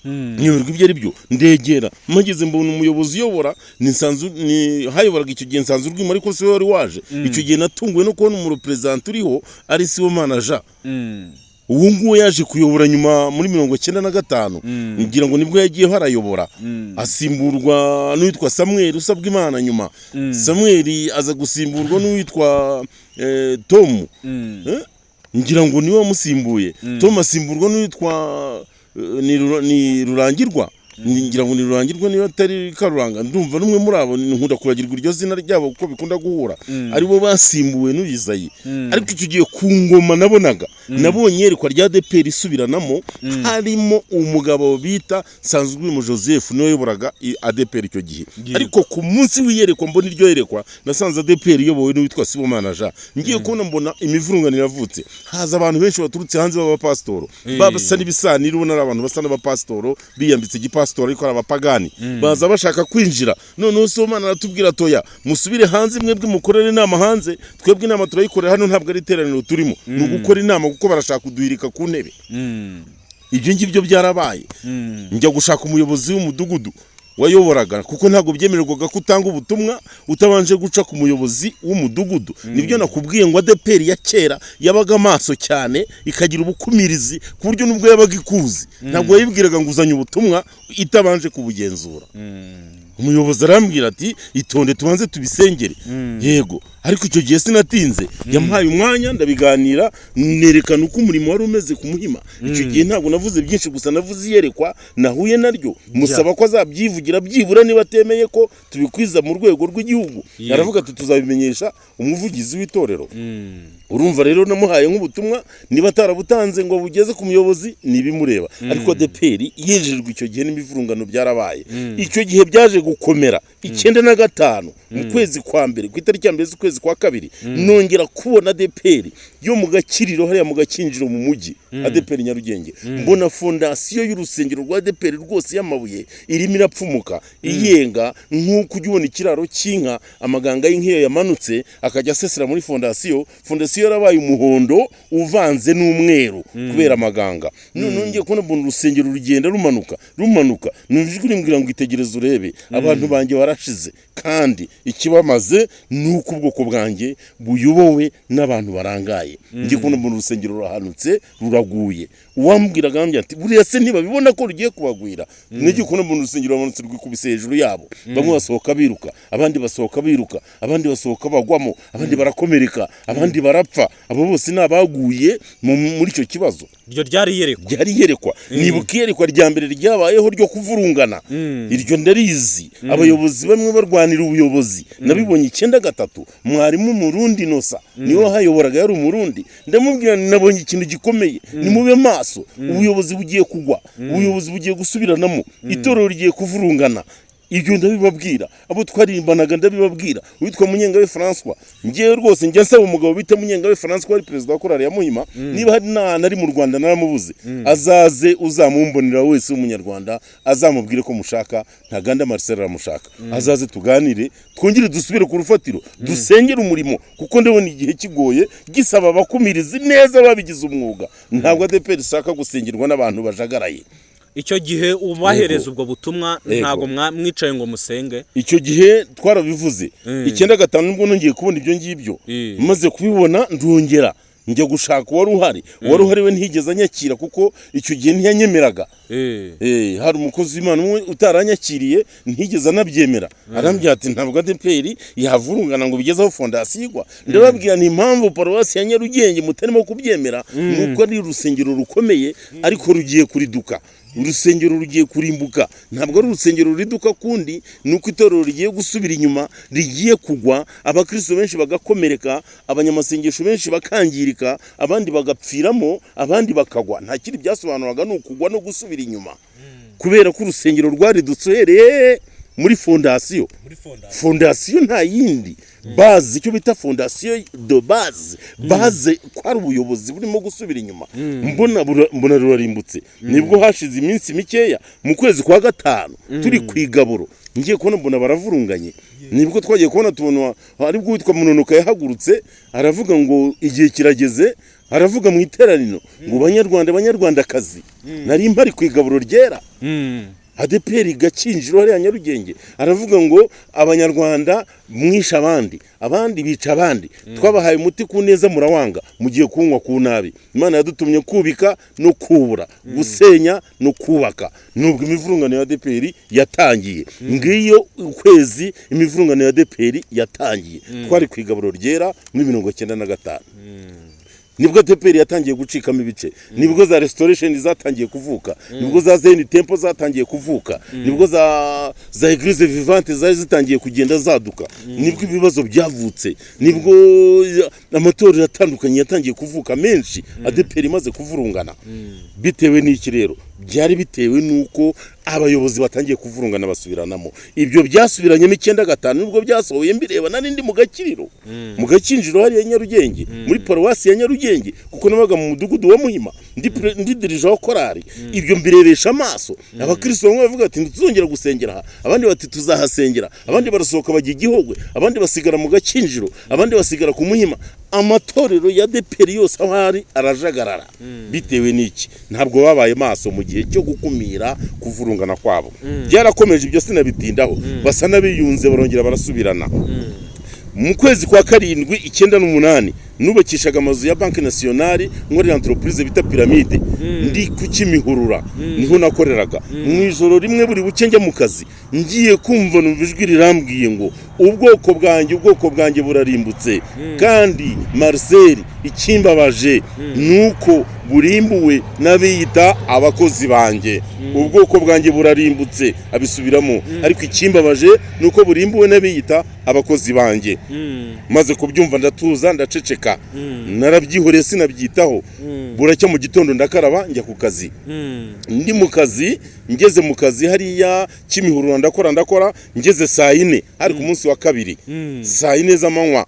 Nyoberwa ibyo ari byo, ndegera mpageze mbona umuyobozi uyobora ni Nsanzu, ni hayoboraga icyo gihe Nsanzu Urwimo, ariko si we wari waje. Icyo gihe natunguwe no kubona umureperezanta uriho ari Sibomana Jean. Uwo nguwo yaje kuyobora nyuma muri 95, ngira ngo nibwo yagiyeho arayobora, asimburwa n'uwitwa Samuel usabwa Imana. Nyuma Samuel aza gusimburwa n'uwitwa Tom, ngira ngo niwe wamusimbuye. Tom asimburwa n'uwitwa ni Rurangirwa, ngira ngo ni Rurangirwa niba atari Karuranga, ndumva n'umwe muri abo, nkunda kubagirwa iryo zina ryabo kuko bikunda guhura, aribo basimbuwe n'Uyizayi. Ariko icyo gihe ku ngoma nabonaga, nabonye iyerekwa rya ADEPR isubiranamo, harimo umugabo bita Nsanzurwimo Joseph, niwe wayoboraga ADEPR icyo gihe. Ariko ku munsi w'iyerekwa mbona iryo yerekwa, nasanze ADEPR iyobowe n'uwitwa Sibomana Jean. Ngiye kubona mbona imivurungano iravutse, haza abantu benshi baturutse hanze b'abapasitoro, basa n'ibisanira, ubona ari abantu basa n'abapasitoro biyambitse igipasitoro ariko ari abapagani, baza bashaka kwinjira. Noneho Sibomana aratubwira toya, musubire hanze mwebwe mukorere inama hanze, twebwe inama turayikorera hano, ntabwo ari iteraniro turimo, ni ugukora inama kuko barashaka kuduhirika ku ntebe. Ibyo ngibyo byarabaye. Njya gushaka umuyobozi w'umudugudu wayoboraga, kuko ntabwo byemererwaga ko utanga ubutumwa utabanje guca ku muyobozi w'umudugudu. Nibyo nakubwiye ngo ADEPR ya kera yabaga amaso cyane, ikagira ubukumirizi ku buryo nubwo yabaga ikuzi ntabwo yayibwiraga ngo uzanye ubutumwa itabanje kubugenzura. Umuyobozi arambwira ati itonde tubanze tubisengere. Yego, ariko icyo gihe sinatinze, yamuhaye umwanya ndabiganira, nerekana uko umurimo wari umeze ku Muhima. Icyo gihe ntabwo navuze byinshi, gusa navuze iyerekwa nahuye naryo, musaba ko azabyivugira byibura niba atemeye ko tubikwiza mu rwego rw'igihugu. Aravuga ati tuzabimenyesha umuvugizi w'itorero. Urumva rero namuhaye nk'ubutumwa, niba atarabutanze ngo bugeze ku muyobozi nibimureba. Ariko ADEPR yinjijwe icyo gihe n'imivurungano byarabaye. Icyo gihe byaje gukomera 95 mu kwezi kwa mbere, ku itariki ya 1 z'ukwezi kwa kabiri, nongera kubona ADEPR yo mu Gakiriro hariya mu Gakinjiro mu mujyi, ADEPR Nyarugenge. Mbona fondasiyo y'urusengero rwa ADEPR rwose y'amabuye irimo irapfumuka iyenga, nk'uko ujya ubona ikiraro cy'inka, amaganga y'inka iyo yamanutse akajya asesera muri fondasiyo. Fondasiyo yarabaye umuhondo uvanze n'umweru kubera amaganga. Noneho ngiye kubona mbona urusengero rugenda rumanuka rumanuka, numva ijwi rimbwira ngo itegereze urebe, abantu banjye barashize, kandi ikibamaze ni uko ubwoko bwanjye buyobowe n'abantu barangaye. Ngiye kubona mbona urusengero rurahanutse ruraguye. Uwambwiraga arambwira ati buriya se ntibabibona ko rugiye kubagwira? Ngiye kubona mbona urusengero ruramanutse rwikubise hejuru yabo, bamwe basohoka biruka, abandi basohoka biruka, abandi basohoka bagwamo, abandi barakomereka, abandi barapfa. Abo bose ni abaguye muri icyo kibazo. Iryo ryari iyerekwa? Ryari iyerekwa. Nibuka iyerekwa rya mbere ryabayeho ryo kuvurungana, iryo ndarizi, abayobozi bamwe barwanira ubuyobozi, nabibonye 93. Mwarimu Murundi Nosa niwe wahayoboraga, yari Umurundi. Ndamubwira nabonye ikintu gikomeye, nimube maso, ubuyobozi bugiye kugwa, ubuyobozi bugiye gusubiranamo, itorero rigiye kuvurungana. Ibyo ndabibabwira, abo twaririmbanaga ndabibabwira. Uwitwa Munyengabe François, ngewe rwose njya nsaba umugabo bita Munyengabe François wari perezida wa korali ya Muhima, niba hari n'ahantu ari mu Rwanda naramubuze, azaze, uzamumbonera wese w'umunyarwanda azamubwire ko mushaka. Ntaganda Marcel aramushaka, azaze tuganire, twongere dusubire ku rufatiro, dusengere umurimo, kuko ndabona igihe kigoye, gisaba abakumirizi neza babigize umwuga. Ntabwo ADEPR ishaka gusengerwa n'abantu bajagaraye. Icyo gihe ubahereza ubwo butumwa, Yego. ntabwo mwicaye ngo musenge? Icyo gihe twarabivuze. 95 nibwo nongeye kubona ibyo ngibyo. Maze kubibona ndongera njya gushaka uwari uhari. Uwari uhari we ntiyigeze anyakira, kuko icyo gihe ntiyanyemeraga. Hari umukozi w'Imana umwe utaranyakiriye, ntigeze anabyemera, arambwira ati: "Ntabwo ADEPR yavurungana ngo bigezeho fondasiyo igwa." Ndababwira ni impamvu paruwasi ya Nyarugenge mutarimo kubyemera ni uko ari urusengero rukomeye, ariko rugiye kuriduka. Urusengero rugiye kurimbuka. Ntabwo ari urusengero ruriduka kundi, ni uko itorero rigiye gusubira inyuma, rigiye kugwa, abakristo benshi bagakomereka, abanyamasengesho benshi bakangirika, abandi bagapfiramo, abandi bakagwa. Nta kindi byasobanuraga, ni ukugwa no gusubira inyuma, kubera ko urusengero rwaridutse uhereye muri fondasiyo. Fondasiyo nta yindi base, icyo bita fondasiyo de base, base ko ari ubuyobozi burimo gusubira inyuma. Mbona rurarimbutse. Nibwo hashize iminsi mikeya, mu kwezi kwa gatanu, turi ku igaburo, ngiye kubona mbona baravurunganye. Nibwo twagiye kubona tubona aribwo uwitwa Munonoka yahagurutse, aravuga ngo igihe kirageze, aravuga mu iteraniro ngo: "Banyarwanda, banyarwandakazi," nari mpari ku igaburo ryera, ADEPR Gakinjiro hariya Nyarugenge, aravuga ngo: "Abanyarwanda mwishe abandi, abandi bica abandi. Twabahaye umuti ku neza murawanga, mugiye kuwunywa ku nabi. Imana yadutumye kubika no kubura, gusenya no kubaka." Nubwo imivurungano ya ADEPR yatangiye, ngiyo ukwezi imivurungano ya ADEPR yatangiye, twari ku igaburo ryera muri 95, nibwo ADEPR yatangiye gucikamo ibice, nibwo za Restoration zatangiye kuvuka, nibwo za Zion Temple zatangiye kuvuka, nibwo za Eglise Vivante zari zitangiye kugenda zaduka, nibwo ibibazo byavutse, nibwo amatorero atandukanye yatangiye kuvuka menshi, ADEPR imaze kuvurungana. Bitewe n'iki rero? Byari bitewe n'uko abayobozi batangiye kuvurungana, basubiranamo. Ibyo byasubiranyemo 95, nibwo byasohoye mbireba. Nari ndi mu Gakiriro, mu Gakinjiro hariya Nyarugenge, muri paruwasi ya Nyarugenge, kuko nabaga mu mudugudu wa Muhima, ndi dirija wa korari. Ibyo mbirebesha amaso. Abakristo bamwe bavuga ati: "Ntituzongera gusengera aha," abandi bati: "Tuzahasengera," abandi barasohoka bajya Igihogwe, abandi basigara mu Gakinjiro, abandi basigara ku Muhima. Amatorero ya ADEPR yose aho ari arajagarara. Bitewe n'iki? Ntabwo babaye maso mu gihe cyo gukumira kuvurungana kwabo. Byarakomeje, ibyo sinabitindaho. Basa n'abiyunze, barongera barasubirana. Mu kwezi kwa karindwi 98, nubakishaga amazu ya Banque Nationale, nkorera entreprise bita Piramide, ndi ku Kimihurura, niho nakoreraga. Mu ijoro rimwe, buri buke njya mu kazi, ngiye kumva numva ijwi rirambwiye ngo: "Ubwoko bwanjye, ubwoko bwanjye burarimbutse, kandi Marcel, ikimbabaje ni uko burimbuwe n'abiyita abakozi banjye. Ubwoko bwanjye burarimbutse." Abisubiramo: "Ariko ikimbabaje ni uko burimbuwe n'abiyita abakozi banjye." Maze kubyumva ndatuza, ndaceceka, narabyihoreye, sinabyitaho. Buracya mu gitondo ndakaraba, njya ku kazi. Ndi mu kazi, ngeze mu kazi hariya Kimihurura, ndakora, ndakora, ngeze saa yine, hari ku munsi wa kabiri, saa yine z'amanywa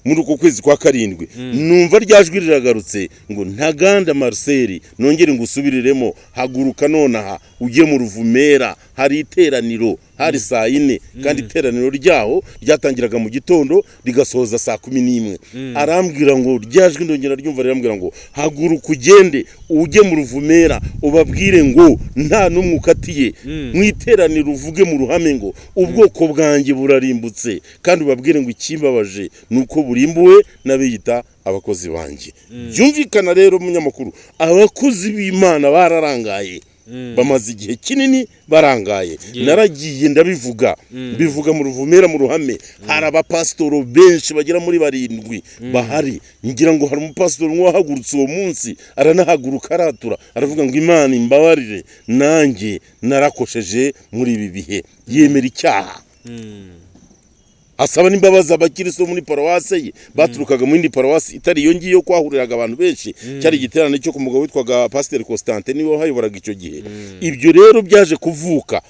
muri uko kwezi kwa karindwi, numva rya jwi riragarutse ngo: "Ntaganda Marcel, nongere ngusubiriremo, haguruka nonaha ujye mu Ruvumera, hari iteraniro." Hari saa yine, kandi iteraniro ryaho ryatangiraga mu gitondo rigasoza saa 11. Arambwira ngo, rya jwi ndongera ryumva rirambwira ngo: "Haguruka ugende ujye mu Ruvumera, ubabwire ngo nta n'umwe ukatiye, mu iteraniro uvuge mu ruhame ngo ubwoko bwanjye burarimbutse, kandi ubabwire ngo ikimbabaje ni uko burimbuwe n'abiyita abakozi banjye." Byumvikana rero, umunyamakuru, abakozi b'Imana bararangaye, bamaze igihe kinini barangaye. Naragiye ndabivuga, mbivuga mu Ruvumera mu ruhame. Hari abapasitoro benshi bagera muri barindwi bahari. Ngira ngo hari umupasitori umwe wahagurutse uwo munsi, aranahaguruka, aratura, aravuga ngo: "Imana imbabarire, nanjye narakosheje muri ibi bihe." Yemera icyaha, asaba n'imbabazi abakiristo muri paruwase ye baturukaga mu yindi paruwasi itari iyo ngiyo kwahuriraga abantu benshi. Cyari igiterane cyo ku mugabo witwaga Pasiteri Constantin, niwe wahayoboraga icyo gihe. Ibyo rero byaje kuvuka.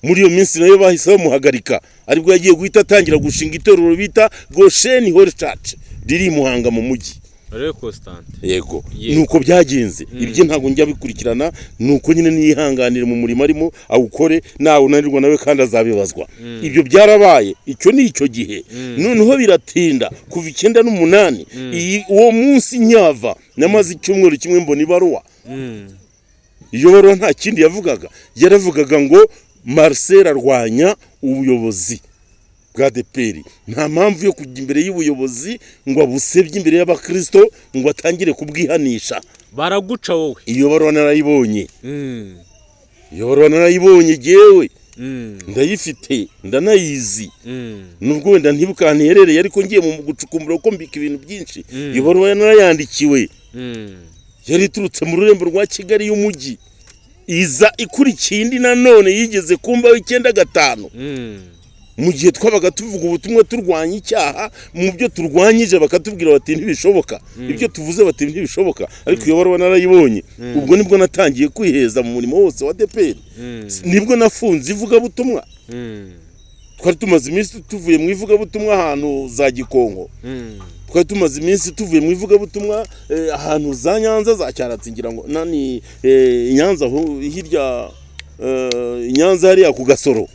Muri iyo minsi nayo bahise bamuhagarika, aribwo yagiye guhita atangira gushinga itorero bita Gosheni Holy Church riri i Muhanga mu mujyi. Rero Constantin. Yego. Yego. Nuko byagenze. Ibyo ntabwo njya bikurikirana, nuko nyine niyihanganire mu murimo arimo awukore, nawe unanirwa nawe kandi azabibazwa. Ibyo byarabaye, icyo ni icyo gihe. Noneho biratinda kuva 98, iyi uwo munsi nyava namaze icyumweru kimwe mbona ibaruwa. Iyo baruwa nta kindi yavugaga, yaravugaga ngo Marcel arwanya ubuyobozi bwa ADEPR, nta mpamvu yo kujya imbere y'ubuyobozi ngo abusebye imbere y'abakristo, ngo atangire kubwihanisha. Baraguca wowe. Iyo baruwa narayibonye. Iyo baruwa narayibonye jyewe, ndayifite, ndanayizi, nubwo wenda ntibuka ahantu iherereye, ariko ngiye mu gucukumbura kuko mbika ibintu byinshi. Iyo baruwa narayandikiwe, yari iturutse mu rurembo rwa Kigali y'umujyi, iza ikurikiye indi nanone yigeze kumbaho 95, mu gihe twabaga tuvuga ubutumwa turwanya icyaha. Mu byo turwanyije bakatubwira bati ntibishoboka, ibyo tuvuze bati ntibishoboka. Ariko iyo baruwa narayibonye. Ubwo nibwo natangiye kwiheza mu murimo wose wa ADEPR, nibwo nafunze ivugabutumwa. Twari tumaze iminsi tuvuye mu ivugabutumwa ahantu za Gikonko, twari tumaze iminsi tuvuye mu ivugabutumwa ahantu za Nyanza, za Cyaratsi, ngira ngo nani, Nyanza aho hirya, Nyanza hariya ku Gasoro.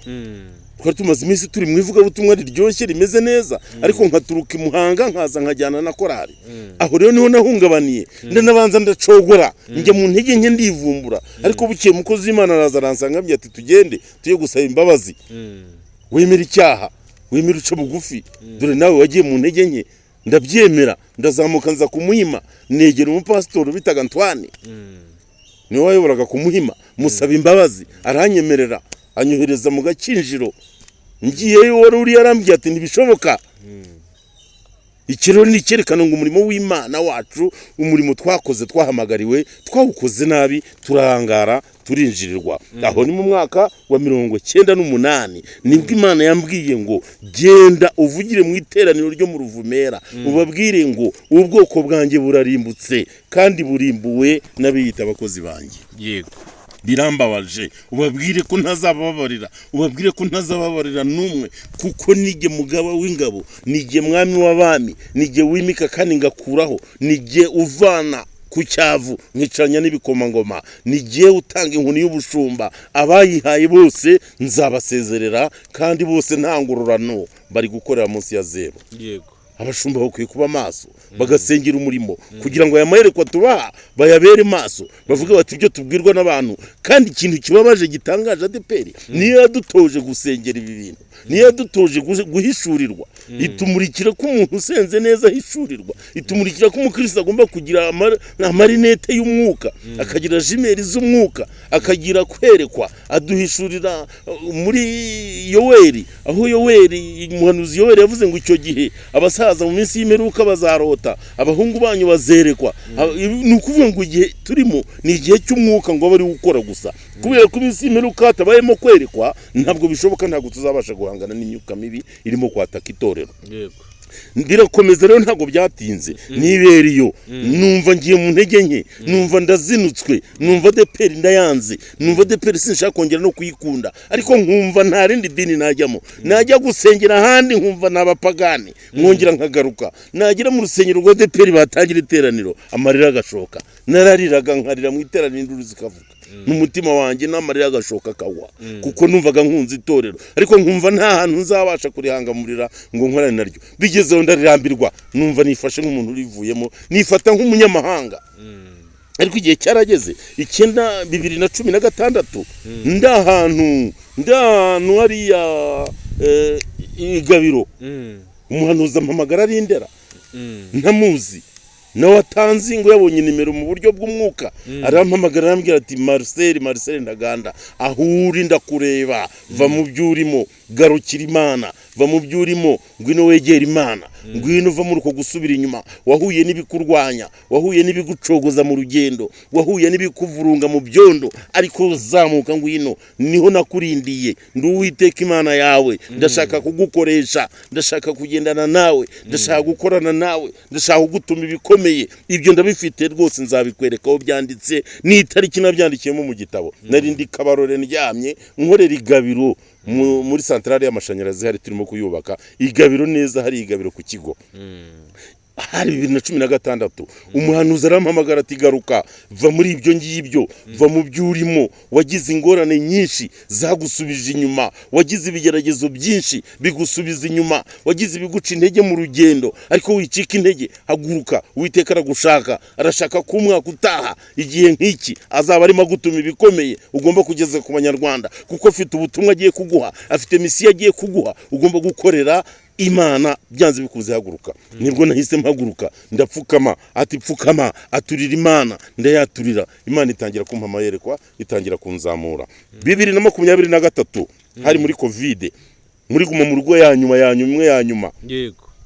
Twari tumaze iminsi turi mu ivugabutumwa riryoshye rimeze neza, ariko nkaturuka i Muhanga nkaza nkajyana na korali. Aho rero niho nahungabaniye, ndanabanza ndacogora, njya mu ntege nke, ndivumbura. Ariko bukeye umukozi w'Imana araza aransanga, ambwira ati tugende tujye gusaba imbabazi, wemera icyaha, wemera uca bugufi, dore nawe wagiye mu ntege nke. Ndabyemera, ndazamuka nza kumuhima, negera umupasitori bitaga Antoine, niwe wayoboraga kumuhima, musaba imbabazi, aranyemerera, anyohereza mu Gakinjiro. Ngiyeyo wari uri yarambwiye ati ntibishoboka. Iki rero ni icyerekana ngo umurimo w'Imana wacu, umurimo twakoze, twahamagariwe, twawukoze nabi, turarangara, turinjirirwa. Aho ni mu mwaka wa 98, nibwo Imana yambwiye ngo genda uvugire mu iteraniro ryo mu Ruvumera, ubabwire ngo ubwoko bwanjye burarimbutse kandi burimbuwe n'abiyita abakozi banjye. Yego. Birambabaje, ubabwire ko ntazababarira, ubabwire ko ntazababarira n'umwe, kuko nijye mugaba w'ingabo, nijye mwami w'abami, nijye wimika kandi ngakuraho, nijye uvana ku cyavu nkicaranya n'ibikomangoma, nijye utanga inkoni y'ubushumba, abayihaye bose nzabasezerera kandi bose nta ngororano bari gukorera munsi ya zero. Yego. Abashumba bakwiye kuba maso, bagasengera umurimo kugira ngo aya mayerekwa tubaha bayabere maso, bavuge bati ibyo tubwirwa n'abantu. Kandi ikintu kibabaje gitangaje, ADEPR niyo yadutoje gusengera ibi bintu, niyo yadutoje guhishurirwa, itumurikira ko umuntu usenze neza ahishurirwa, itumurikira ko umukristo agomba kugira amarinete y'umwuka, akagira jumelles z'umwuka, akagira kwerekwa. Aduhishurira muri Yoweri, aho Yoweri, umuhanuzi Yoweri yavuze ngo icyo gihe abasaza mu minsi y'imperuka bazarota, abahungu banyu bazerekwa. Ni ukuvuga ngo igihe turimo ni igihe cy'umwuka, ngo abe ari gukora gusa, kubera ko iminsi y'imperuka hatabayemo kwerekwa ntabwo bishoboka, ntabwo tuzabasha guhangana n'imyuka mibi irimo kwataka itorero. Yego. Birakomeza rero, ntabwo byatinze, nibera iyo numva ngiye mu ntege nke, numva ndazinutswe, numva ADEPR ndayanze, numva ADEPR sinshaka kongera no kuyikunda, ariko nkumva nta rindi dini najyamo. Najya gusengera ahandi nkumva ni abapagani, nkongera nkagaruka. Nagera mu rusengero rwa ADEPR batangira iteraniro, amarira agashoka. Narariraga, nkarira mu iteraniro, induru zikavuga mu mutima wanjye, n'amarira agashoka akagwa, kuko numvaga nkunze itorero, ariko nkumva nta hantu nzabasha kurihangamurira ngo nkorane naryo. Bigezeho ndarirambirwa, numva nifashe nk'umuntu urivuyemo, nifata nk'umunyamahanga. Ariko igihe cyarageze, 9 2016, ndi ahantu hariya i Gabiro, umuhanuzi ampamagara ari Ndera, ntamuzi nawe atanzi, ngo yabonye nimero mu buryo bw'umwuka, arampamagara, arambwira ati Marcel, Marcel Ntaganda, aho uri ndakureba, va mu byo urimo, garukira Imana, va mu byo urimo, ngwino wegere Imana, ngwino uva muri uko gusubira inyuma. Wahuye n'ibikurwanya, wahuye n'ibigucogoza mu rugendo, wahuye n'ibikuvurunga mu byondo, ariko zamuka, ngwino, niho nakurindiye. Ndi Uwiteka Imana yawe, ndashaka kugukoresha, ndashaka kugendana nawe, ndashaka gukorana nawe, ndashaka kugutuma ibikomeye. Ibyo ndabifite rwose, nzabikwereka aho byanditse n'itariki nabyandikiyemo mu gitabo. Nari ndi Kabarore, ndyamye nkorera igabiro. Igabiro, muri santarari y'amashanyarazi hari turimo kuyubaka Igabiro neza, hari Igabiro ku kigo, hari 2016. Umuhanuzi arampamagara ati: "Garuka, va muri ibyo ngibyo, va mu byo urimo. Wagize ingorane nyinshi zagusubije inyuma, wagize ibigeragezo byinshi bigusubiza inyuma, wagize ibiguca intege mu rugendo, ariko wicika intege, haguruka. Uwiteka aragushaka, arashaka ko umwaka utaha igihe nk'iki azaba arimo agutuma ibikomeye ugomba kugeza ku Banyarwanda, kuko afite ubutumwa agiye kuguha, afite misiyo agiye kuguha, ugomba gukorera Imana byanze bikunze. Haguruka." Nibwo nahise mpaguruka, ndapfukama. Ati: "Pfukama, aturira Imana." Ndayaturira Imana, itangira kumpa amayerekwa, itangira kunzamura. 2023, hari muri COVID, muri guma mu rugo ya nyuma ya nyuma, imwe ya nyuma,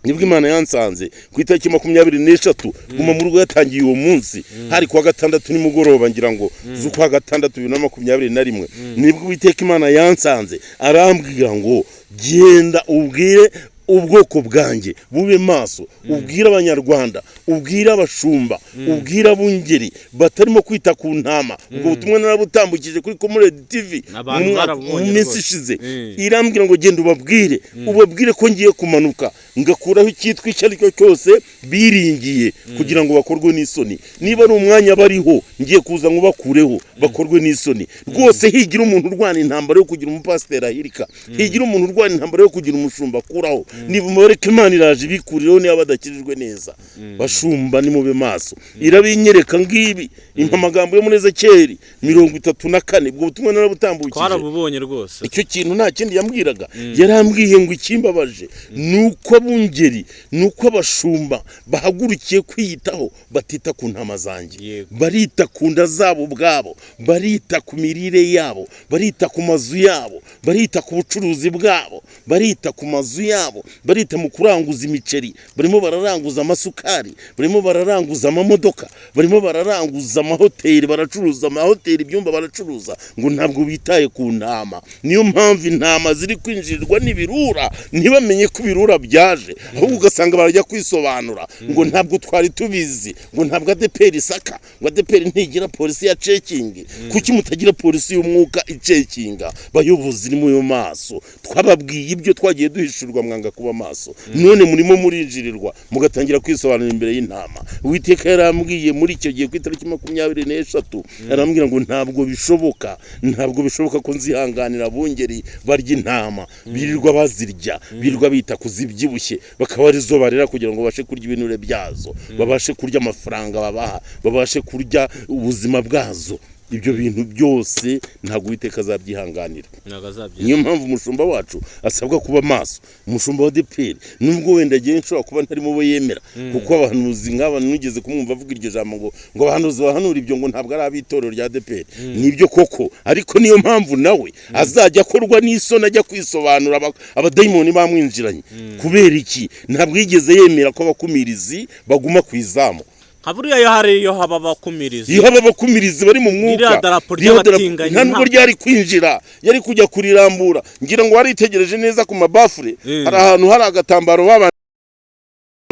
nibwo Imana yansanze ku itariki 23. Guma mu rugo yatangiye uwo munsi, hari kuwa gatandatu nimugoroba, ngira ngo z'ukwa gatandatu 2021. Nibwo Uwiteka Imana yansanze, arambwira ngo: "Genda ubwire ubwoko bwanjye bube maso, ubwire Abanyarwanda, ubwire abashumba, ubwire abungeri batarimo kwita ku ntama." Ubwo butumwa narabutambukije kuri Comrade TV Abantu mu mwaka, barabubonye mu minsi rwose. ishize. Irambwira ngo: "Genda ubabwire, ubabwire ko ngiye kumanuka ngakuraho icyitwa icyo ari cyo cyose biringiye kugira ngo bakorwe n'isoni. Niba ari umwanya bariho, ngiye kuza ngo bakureho bakorwe n'isoni rwose. Higira umuntu urwana intambara yo kugira umupasiteri ahirika, higira umuntu urwana intambara yo kugira umushumba akuraho, niba mubareke, Imana iraje ibikurireho niba badakijijwe neza. Bashumba, nimube maso." Irabinyereka ngibi, impa amagambo yo muri Ezekiyeli 34. Ubwo butumwa narabutambukije. Twarabubonye rwose. Icyo kintu nta kindi yambwiraga, yarambwiye ngo ikimbabaje ni uko abungeri, ni uko abashumba bahagurukiye kwiyitaho, batita ku ntama zanjye. Barita ku nda zabo ubwabo, barita ku mirire yabo, barita ku mazu yabo, barita ku bucuruzi bwabo, barita ku mazu yabo, barita mu kuranguza imiceri, barimo bararanguza amasukari, barimo bararanguza amamodoka, barimo bararanguza amahoteli, baracuruza amahoteli, ibyumba baracuruza, ngo ntabwo bitaye ku ntama. Niyo mpamvu intama ziri kwinjirirwa n'ibirura, ntibamenye ko ibirura byaje, ahubwo ugasanga barajya kwisobanura ngo ntabwo twari tubizi, ngo ntabwo ADEPR isaka, ngo ADEPR ntigira polisi ya checking. Kuki mutagira polisi y'umwuka icekinga? Bayobozi, ni muyo maso. Twababwiye ibyo twagiye duhishurwa, mwanga kuba maso, none murimo murinjirirwa, mugatangira kwisobanura imbere y'intama." Uwiteka yarambwiye muri icyo gihe ku itariki 23, arambwira ngo ntabwo bishoboka, ntabwo bishoboka ko nzihanganira abungeri barya intama, birirwa bazirya, birirwa bita kuzibyibushye, bakaba arizo barera kugira ngo babashe kurya ibinure byazo, babashe kurya amafaranga babaha, babashe kurya ubuzima bwazo. Ibyo bintu byose ntabwo Uwiteka azabyihanganira. Ntabwo azabyina. Niyo mpamvu umushumba wacu asabwa kuba maso, umushumba wa ADEPR, nubwo wenda agiye nshobora kuba ntarimo bo yemera, kuko abahanuzi nk'aba nugeze kumwumva avuga iryo jambo ngo abahanuzi bahanura ibyo ngo ntabwo ari ab'itorero rya ADEPR. Nibyo koko, ariko niyo mpamvu nawe azajya akorwa n'isoni ajya kwisobanura abadayimoni bamwinjiranye. Kubera iki? Ntabwo yigeze yemera ko abakumirizi baguma ku izamu. Nka buriya iyo hari iyo haba abakumirizi, iyo haba abakumirizi bari mu mwuka, Ririya darapo ririya darapo ry'abatinganyi nta nubwo ryari kwinjira, yari kujya kurirambura. Ngira ngo waritegereje neza ku mabafure, hari ahantu hari agatambaro baba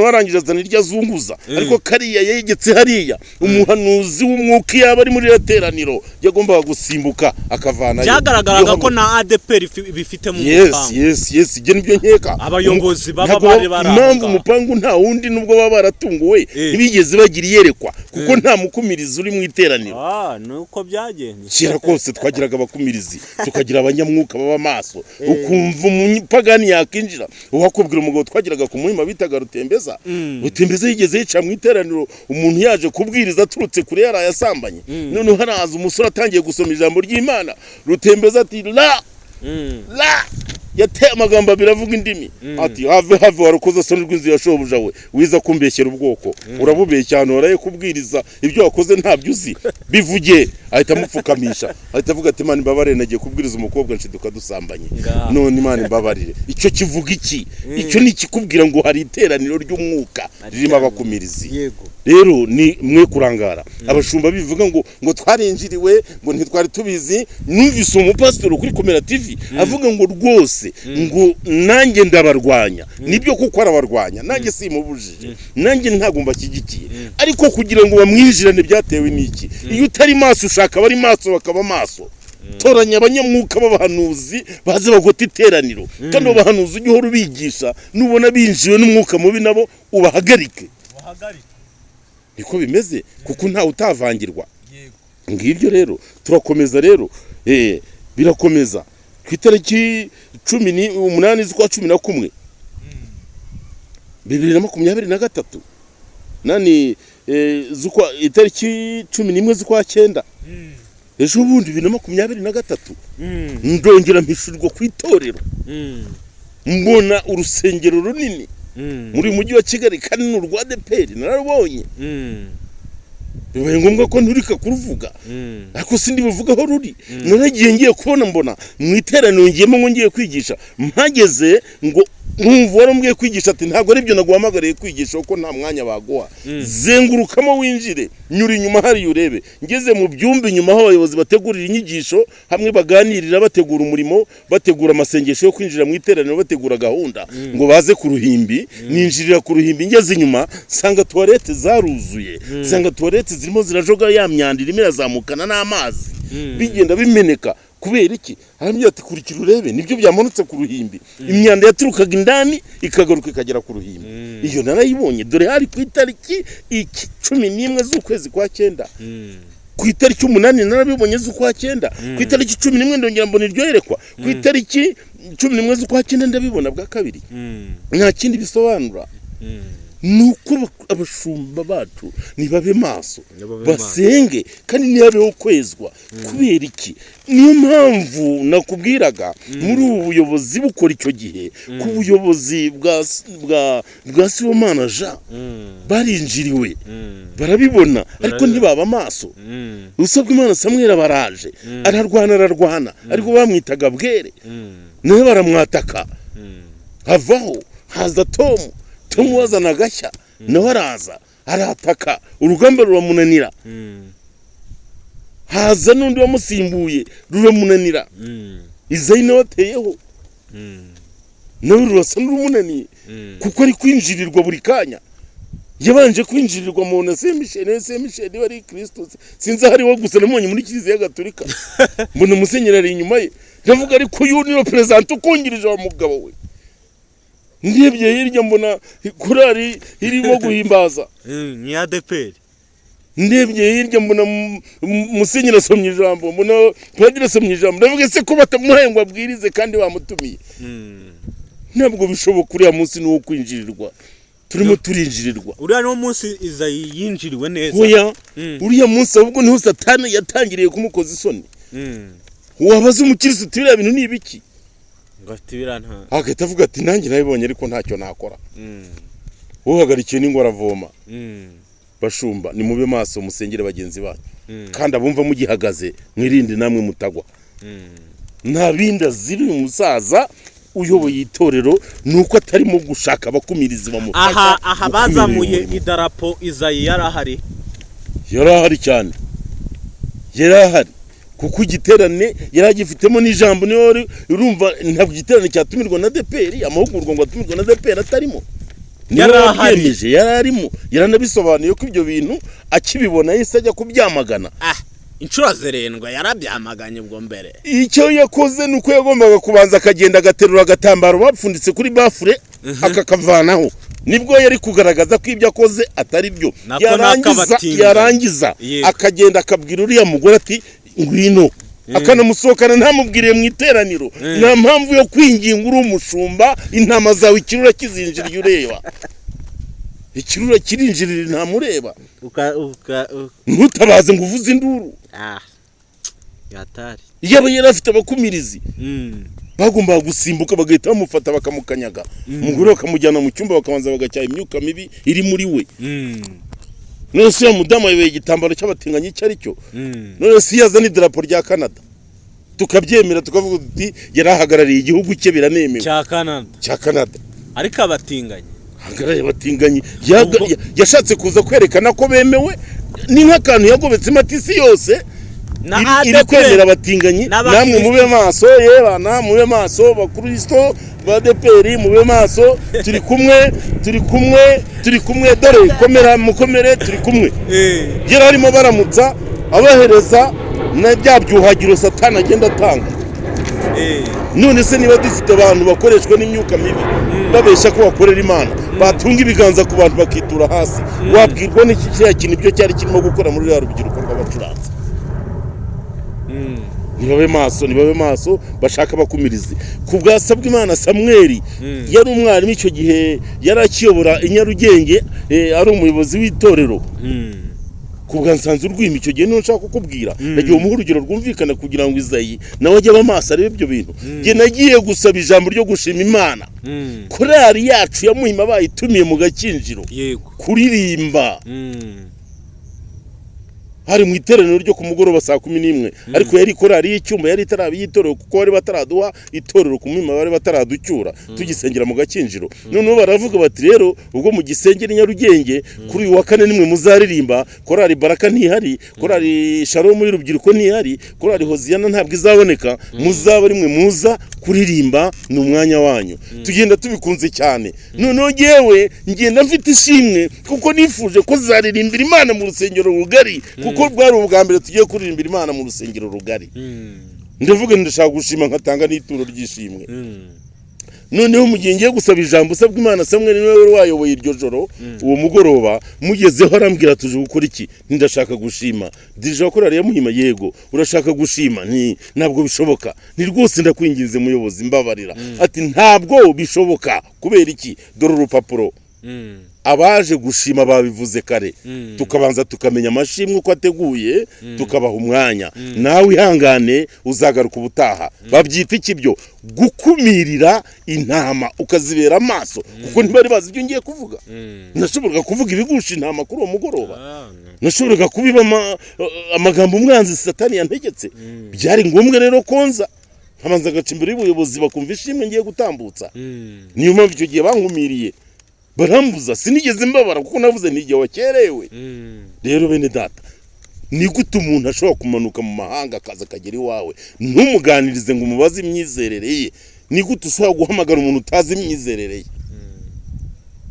warangije azana iryo azunguza, ariko kariya yegetse hariya. Umuhanuzi w'umwuka iyo aba ari muri iriya teraniro yagombaga gusimbuka akavanayo. Byagaragaraga Iyo ko na ADEPR bifitemo yes. umupango. Yes, ibyo nibyo nkeka. Abayobozi baba Ntabwo bari bari aho impamvu ngaho. umupangu nta wundi, nubwo baba baratunguwe, ntibigeze bagira iyerekwa kuko nta mukumirizi uri mu iteraniro. Ah, nuko byagenze. Kera kose twagiraga abakumirizi, tukagira abanyamwuka baba maso, ukumva umupagani yakinjira. Uwakubwira umugabo twagiraga ku Muhima bitaga Rutembeza. Rutembeza yigeze yica mu iteraniro, umuntu yaje kubwiriza aturutse kure, yaraye asambanye, noneho haraza umusore atangiye gusoma ijambo ry'Imana, Rutembeza ati: "La la!" Yateye amagambo abiri avuga indimi, ati: "Have, have, warukoze soni rw'inzu ya shobuja we, wiza kumbeshyera ubwoko, urabubeshya ahantu waraye kubwiriza, ibyo wakoze ntabyo uzi, bivuge." Ahita amupfukamisha, ahita avuga ati: "Imana imbabarire, nagiye kubwiriza umukobwa nshiduka dusambanye." Ngaho. None Imana imbabarire. Icyo kivuga iki? Icyo ni ikikubwira ngo hari iteraniro ry'umwuka ririmo abakumirizi. Rero ni mwe kurangara, abashumba bivuga ngo twarinjiriwe, ngo ntitwari tubizi. Numvise umupasitori kuri Komera TV avuga ngo rwose ngo nanjye ndabarwanya. Nibyo kuko arabarwanya, nanjye simubujije, nanjye ntabwo mbashyigikiye, ariko kugira ngo bamwinjirane byatewe n'iki? Iyo utari maso ushaka abari maso bakaba maso. Toranya abanyamwuka b'abahanuzi baze bagota iteraniro, kandi abo bahanuzi ujye uhora ubigisha, nubona binjiwe n'umwuka mubi nabo ubahagarike. Niko bimeze, kuko ntawe utavangirwa. Ngibyo rero, turakomeza rero, birakomeza. Ku itariki 18 z'ukwa 11 2023, nani, z'ukwa, itariki 11 z'ukwa cyenda ejo bundi 2023, ndongera mpishurirwa ku itorero, mbona urusengero runini muri mujyi wa Kigali, kandi ni urwa ADEPR, nararubonye. Bibaye ngombwa ko nturika kuruvuga, ariko sindi buvuga aho ruri. Naragiye, ngiye kubona mbona mu iteraniro ngiyemo ngo ngiye kwigisha, mpageze ngo nkumva wari kwigisha ati: "Ntabwo aribyo naguhamagariye kwigisha, kuko nta mwanya baguha. Zengurukamo winjire, nyura inyuma hariya urebe." Ngeze mu byumba inyuma aho abayobozi bategurira inyigisho, hamwe baganirira, bategura umurimo, bategura amasengesho yo kwinjira mu iteraniro, bategura gahunda ngo baze ku ruhimbi, ninjirira ku ruhimbi. Ngeze inyuma nsanga toilette zaruzuye, nsanga toilette zirimo zirajoga, ya myanda irimo irazamukana n'amazi, bigenda bimeneka. Kubera iki? Arambwira ati: "Kurikira urebe." Nibyo byamanutse ku ruhimbi, imyanda yaturukaga indani ikagaruka ikagera ku ruhimbi. Iyo narayibonye. Dore hari ku itariki iki, 11 z'ukwezi kwa cyenda. Ku itariki 8 narabibonye z'ukwa cyenda. Ku itariki 11 ndongera mbona iryo yerekwa. Ku itariki 11 z'ukwa cyenda ndabibona bwa kabiri. Nta kindi bisobanura, ni uko abashumba bacu nibabe maso, Nibabe maso. basenge, kandi ntihabeho kwezwa. Kubera iki? Niyo mpamvu nakubwiraga muri ubu buyobozi bukora icyo gihe, ku buyobozi bwa Sibomana Jean, barinjiriwe, barabibona, ariko ntibaba maso. Usabwa Imana Samwera baraje, ararwana, ararwana, ariko bamwitaga Bwere, nawe baramwataka, havaho haza Tomu. Tomu wazana agashya, nawe araza arataka, urugamba ruramunanira. Haza n'undi wamusimbuye, ruramunanira. Izayi nawe ateyeho, nawe rurasa n'urumunaniye, kuko ari kwinjirirwa buri kanya. Yabanje kwinjirirwa mu na Saint Michel, Saint Michel niba ari Kristo, sinzi aho ari we, gusa namubonye muri Kiliziya Gatolika, mbona musenyeri ari inyuma ye. Ndavuga: "Ariko uyu niwe perezida ukungirije wa mugabo we?" Ndebye hirya mbona korali irimo guhimbaza. Ni ADEPR. Ndebye hirya mbona musenyeri asomye ijambo, mbona padiri asomye ijambo. Ndavuga: "Ese ko batamuhaye ngo abwirize kandi bamutumiye?" Ntabwo bishoboka. Uriya munsi ni uwo kwinjirirwa, turimo turinjirirwa. Uriya niwo munsi Izayi yinjiriwe neza. Oya, uriya munsi ahubwo niho Satani yatangiriye kumukoza isoni. Wabaza umukirisitu: "Biriya bintu ni ibiki?" Ngo afite ibiriya nta Agahita avuga ati: "Nanjye nabibonye, ariko ntacyo nakora." Uhagarikiwe n'ingwe aravoma. Bashumba, nimube maso, musengere bagenzi banyu, kandi abumva mugihagaze mwirinde namwe mutagwa. Nta bindi azira uyu musaza uyoboye itorero, ni uko atarimo gushaka abakumirizi bamufasha Aha aha gukumira uyu bazamuye murimo. idarapo, Izayi yari ahari? Yari ahari cyane, yari ahari, kuko igiterane yari agifitemo n'ijambo. Niyo wari urumva, ntabwo igiterane cyatumirwa na ADEPR, amahugurwa ngo atumirwa na ADEPR atarimo. Niwe Yari ahari. wabyemeje, yari arimo, yaranabisobanuye ko ibyo bintu akibibona yahise ajya kubyamagana. Ah, inshuro zirindwi yarabyamaganye ubwo mbere. Icyo yakoze ni uko yagombaga kubanza akagenda agaterura agatambaro bapfunditse kuri bafure, akakavanaho, nibwo yari kugaragaza ko ibyo akoze atari byo. Nako Yarangiza, n'akabatinganyi. yarangiza akagenda akabwira uriya mugore ati: "Ngwino," akanamusohokana, ntamubwiriye mu iteraniro. Nta mpamvu yo kwinginga uri umushumba, intama zawe ikirura kizinjiriye ureba. Ikirura kirinjirira intama ureba, uka uka ntutabaze ngo uvuze induru. Ah, yatari. Yaba yari afite abakumirizi, bagombaga gusimbuka bagahita bamufata, bakamukanyaga, umugore bakamujyana mu cyumba, bakabanza bagacyaha imyuka mibi iri muri we. None se uriya mudamu ayoboye igitambaro cy'abatinganyi icyo ari cyo? None se iyo azana idarapo rya Canada tukabyemera, tukavuga tuti yari ahagarariye igihugu cye, biranemewe? Cya Canada. Cya Canada. Ariko abatinganyi Ahagarariye abatinganyi. Yashatse kuza kwerekana ko bemewe, ni nk'akantu yagobetsemo ati isi yose na iri kwemera abatinganyi, n'abakristo. Namwe mube maso, yebana mube maso, bakristo ba ADEPR mube maso, turi kumwe, turi kumwe, turi kumwe, dore komera, mukomere, turi kumwe. Yari arimo baramutsa, abahereza Na bya byuhagiro Satani agenda atanga. None se niba dufite abantu bakoreshwa n'imyuka mibi, babeshya ko bakorera Imana, batunga ibiganza ku bantu bakitura hasi, wabwirwa n'iki kiriya kintu ibyo cyari kirimo gukora muri ruriya rubyiruko rw'abacuranzi? Nibabe maso, nibabe maso, bashaka abakumirizi. Ku bwa Sabwimana Samweli, yari umwarimu icyo gihe, yari akiyobora i Nyarugenge, ari umuyobozi w'itorero. Ku bwa Nsanze Urwimo icyo gihe, niyo nshaka kukubwira, nagiye umuha urugero rwumvikana kugira ngo Izayi nawe ajye aba maso, arebe ibyo bintu. Njye nagiye gusaba ijambo ryo gushima Imana, korali yacu ya Muhima bayitumiye mu Gakinjiro kuririmba. Hari mu iteraniro ryo ku mugoroba saa 11, ariko yari korali y'icyumba, yari itaraba iy'itorero, kuko bari bataraduha itorero ku Muhima, bari bataraducyura, tugisengera mu Gakinjiro. Noneho baravuga bati: "Rero ubwo mu gisengera i Nyarugenge kuri uyu wa kane nimwe muzaririmba, korali Baraka ntihari, korali Shalom y'urubyiruko ntihari, korali Hoziyana ntabwo izaboneka, muzaba rimwe muza kuririmba, ni umwanya wanyu." Tugenda tubikunze cyane. Noneho ngewe ngenda mfite ishimwe kuko nifuje ko zaririmbira Imana mu rusengero rugari, kuko bwari ubwa mbere tugiye kuririmbira Imana mu rusengero rugari. Ndavuga nti ndashaka gushima, nkatanga n'ituro ry'ishimwe. Noneho mu gihe ngiye gusaba ijambo, usabwa Imana Samweli niwe wari wayoboye iryo joro, uwo mugoroba mugezeho arambwira: "Tuje gukora iki?" "Ndashaka gushima." "Dirija wa korali ya Muhima?" "Yego." "Urashaka gushima?" "Nti ntabwo bishoboka." "Ni rwose ndakwinginze muyobozi, mbabarira." Ati: "Ntabwo bishoboka." "Kubera iki?" "Dore urupapuro, abaje gushima babivuze kare, tukabanza tukamenya amashimwe uko ateguye, tukabaha umwanya. Nawe ihangane, uzagaruka ubutaha." Babyita iki byo gukumirira intama ukazibera amaso? Kuko ntibari bazi ibyo ngiye kuvuga. Nashoboraga kuvuga ibigusha intama kuri uwo mugoroba, nashoboraga kubiba amagambo umwanzi Satani yantegetse. Byari ngombwa rero konza nkabanza agaca imbere y'ubuyobozi, bakumva ishimwe ngiye gutambutsa. Niyo mpamvu icyo gihe bankumiriye, barambuza. Sinigeze mbabara kuko navuze ni igihe wakerewe. Rero bene data, ni gute umuntu ashobora kumanuka mu mahanga akaza akagera iwawe, ntumuganirize ngo umubaze imyizerere ye? Ni gute ushobora guhamagara umuntu utazi imyizerere ye?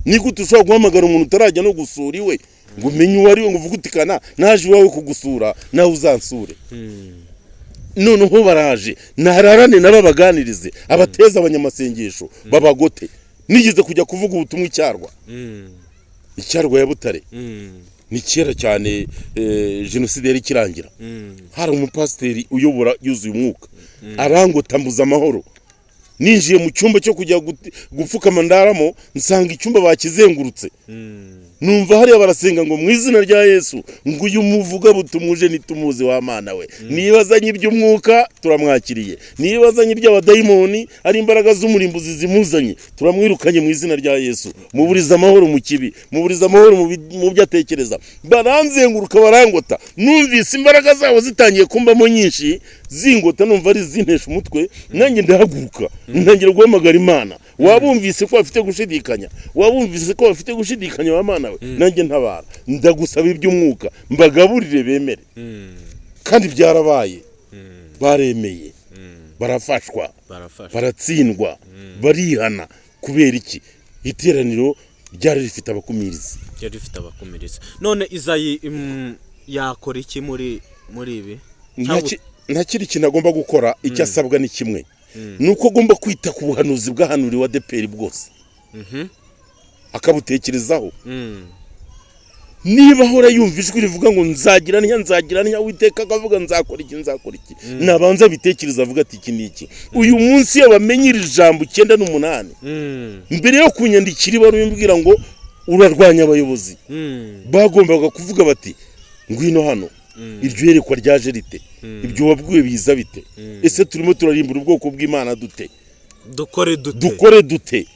Ni gute ushobora guhamagara umuntu utarajya no gusura iwe ngo umenye uwo ari we, ngo uvuge uti: "Kana naje iwawe kugusura, nawe uzansure"? Noneho baraje, nararane nabo, abaganirize, abateze abanyamasengesho babagote. Nigeze kujya kuvuga ubutumwa icyarwa, icyarwa ya Butare, ni kera cyane, jenoside yari ikirangira. Hari umupasiteri uyobora yuzuye umwuka, arangota mbuza amahoro. Ninjiye mu cyumba cyo kujya gupfukama ndaramo, nsanga icyumba bakizengurutse. Numva hariya barasenga ngo: "Mu izina rya Yesu," ngo: "Uyu muvuga butumuje nitumuzi wa Mana we, niba azanye iby'umwuka turamwakiriye, niba azanye iby'abadayimoni, ari imbaraga z'umurimbuzi zimuzanye, turamwirukanye mu izina rya Yesu. Muburiza amahoro mu kibi, muburiza amahoro mu byo atekereza." Baranzenguruka, barangota. Numvise imbaraga zabo zitangiye kumbamo nyinshi, zingota, numva ari izintesha umutwe. Nanjye ndahaguruka, ntangira guhamagara Imana. Wabumvise ko bafite gushidikanya, wabumvise ko bafite gushidikanya, wa Mana we, nanjye ntabara, ndagusaba iby'umwuka, mbagaburire bemere. Kandi byarabaye, baremeye, barafashwa. Barafashwa. Baratsindwa, barihana. Kubera iki? Iteraniro ryari rifite abakumirizi. Ryari rifite abakumirizi. None Izayi yakora iki muri ibi? Nta kindi kintu agomba gukora. Icyo asabwa ni kimwe, ni uko agomba kwita ku buhanuzi bwahanuriwe ADEPR bwose, akabutekerezaho. Niba ahora yumva ijwi rivuga ngo: "Nzagira ntya, nzagira ntya," Uwiteka akavuga: "Nzakora iki, nzakora iki," nabanza abitekereza, avuga ati: "Iki ni iki?" Uyu munsi iyo bamenye iri jambo 98, mbere yo kunyandikira ibaruwa imbwira ngo urarwanya abayobozi, bagombaga kuvuga bati: "Ngwino hano, iryo yerekwa ryaje rite? Ibyo wabwiwe biza bite? Ese turimo turarimbura ubwoko bw'Imana dute?" Dukore dute? Dukore dute?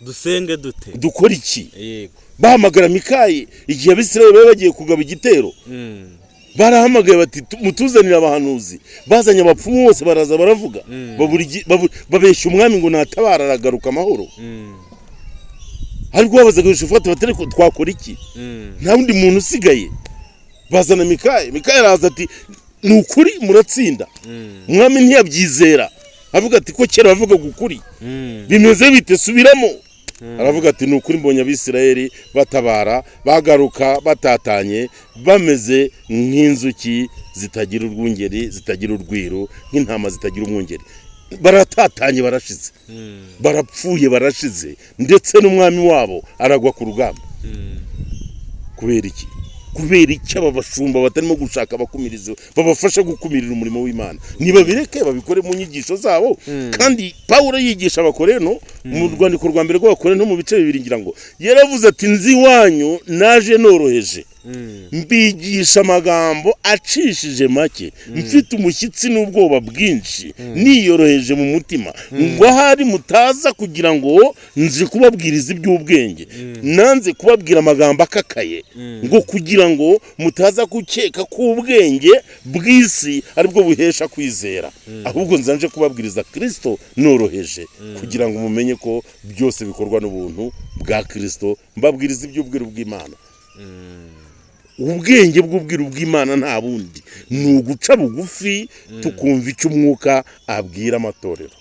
Dusenge dute? Dukore iki? Yego. Bahamagara Mikayi igihe Abisirayeli bari bagiye kugaba igitero. Barahamagaye bati: "Mutuzanire abahanuzi." Bazanye abapfumu bose, baraza baravuga, babeshya umwami ngo natabara aragaruka amahoro. Ariko babazaga Yoshafati bati: "Ariko twakora iki? Nta wundi muntu usigaye." Bazana Mikayi. Mikayi araza ati: "Ni ukuri muratsinda." Umwami ntiyabyizera, avuga ati: "Ko kera bavugaga ukuri, bimeze bite? Subiramo." Aravuga ati: "Ni ukuri mbonye Abisirayeli batabara, bagaruka batatanye, bameze nk'inzuki zitagira urwungeri, zitagira urwiru, nk'intama zitagira umwungeri. Baratatanye, barashize, barapfuye, barashize, ndetse n'umwami wabo aragwa ku rugamba." Kubera iki? Kubera iki aba bashumba batarimo gushaka abakumirizi babafasha gukumirira umurimo w'Imana? Nibabireke babikore mu nyigisho zabo. Kandi Pawulo yigisha Abakoreno, mu rwandiko rwa mbere rw'Abakoreno, mu bice 2 ngira ngo, yaravuze ati: "Nzi iwanyu naje noroheje, mbigisha amagambo acishije make, mfite umushyitsi n'ubwoba bwinshi, niyoroheje mu mutima, ngo ahari mutaza kugira ngo nzi kubabwiriza iby'ubwenge. Nanze kubabwira amagambo akakaye, ngo kugira ngo mutaza gukeka ko ubwenge bw'isi aribwo buhesha kwizera. Ahubwo nzanje kubabwiriza Kirisito noroheje, kugira ngo mumenye ko byose bikorwa n'ubuntu bwa Kirisito. Mbabwiriza iby'ubwiru bw'Imana." Ubwenge bw'ubwiru bw'Imana nta bundi, ni uguca bugufi tukumva icyo Umwuka abwira amatorero.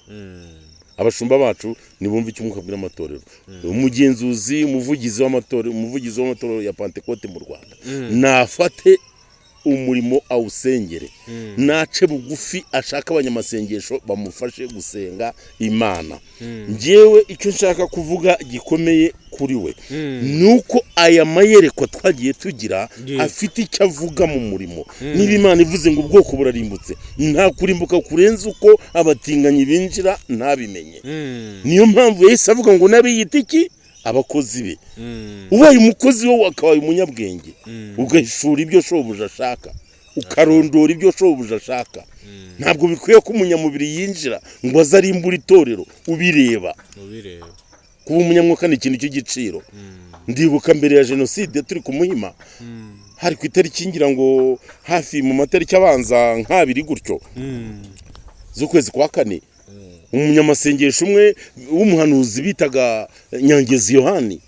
Abashumba bacu ntibumva icyo Umwuka abwira amatorero. Umugenzuzi, umuvugizi w'amatorero ya Pantekote mu Rwanda nafate umurimo awusengere, nace bugufi, ashaka abanyamasengesho bamufashe gusenga Imana. Njyewe icyo nshaka kuvuga gikomeye kuri we ni uko aya mayerekwa twagiye tugira afite icyo avuga mu murimo. Niba Imana ivuze ngo ubwoko burarimbutse, nta kurimbuka kurenze uko abatinganyi binjira ntabimenye. Niyo mpamvu yahise avuga ngo n'abiyita iki? Abakozi be. Ubaye umukozi we, wakabaye umunyabwenge, ugahishura ibyo shobuja ashaka, ukarondora ibyo shobuja ashaka. Ntabwo bikwiye ko umunyamubiri yinjira ngo aze arimbure itorero ubireba. Ubireba. Kuba umunyamwuka ni ikintu cy'igiciro. Ndibuka mbere ya jenoside turi ku Muhima, hari ku itariki ngira ngo hafi mu matariki abanza nk'abiri gutyo z'ukwezi kwa kane, umunyamasengesho umwe w'umuhanuzi bitaga Nyangezi Yohani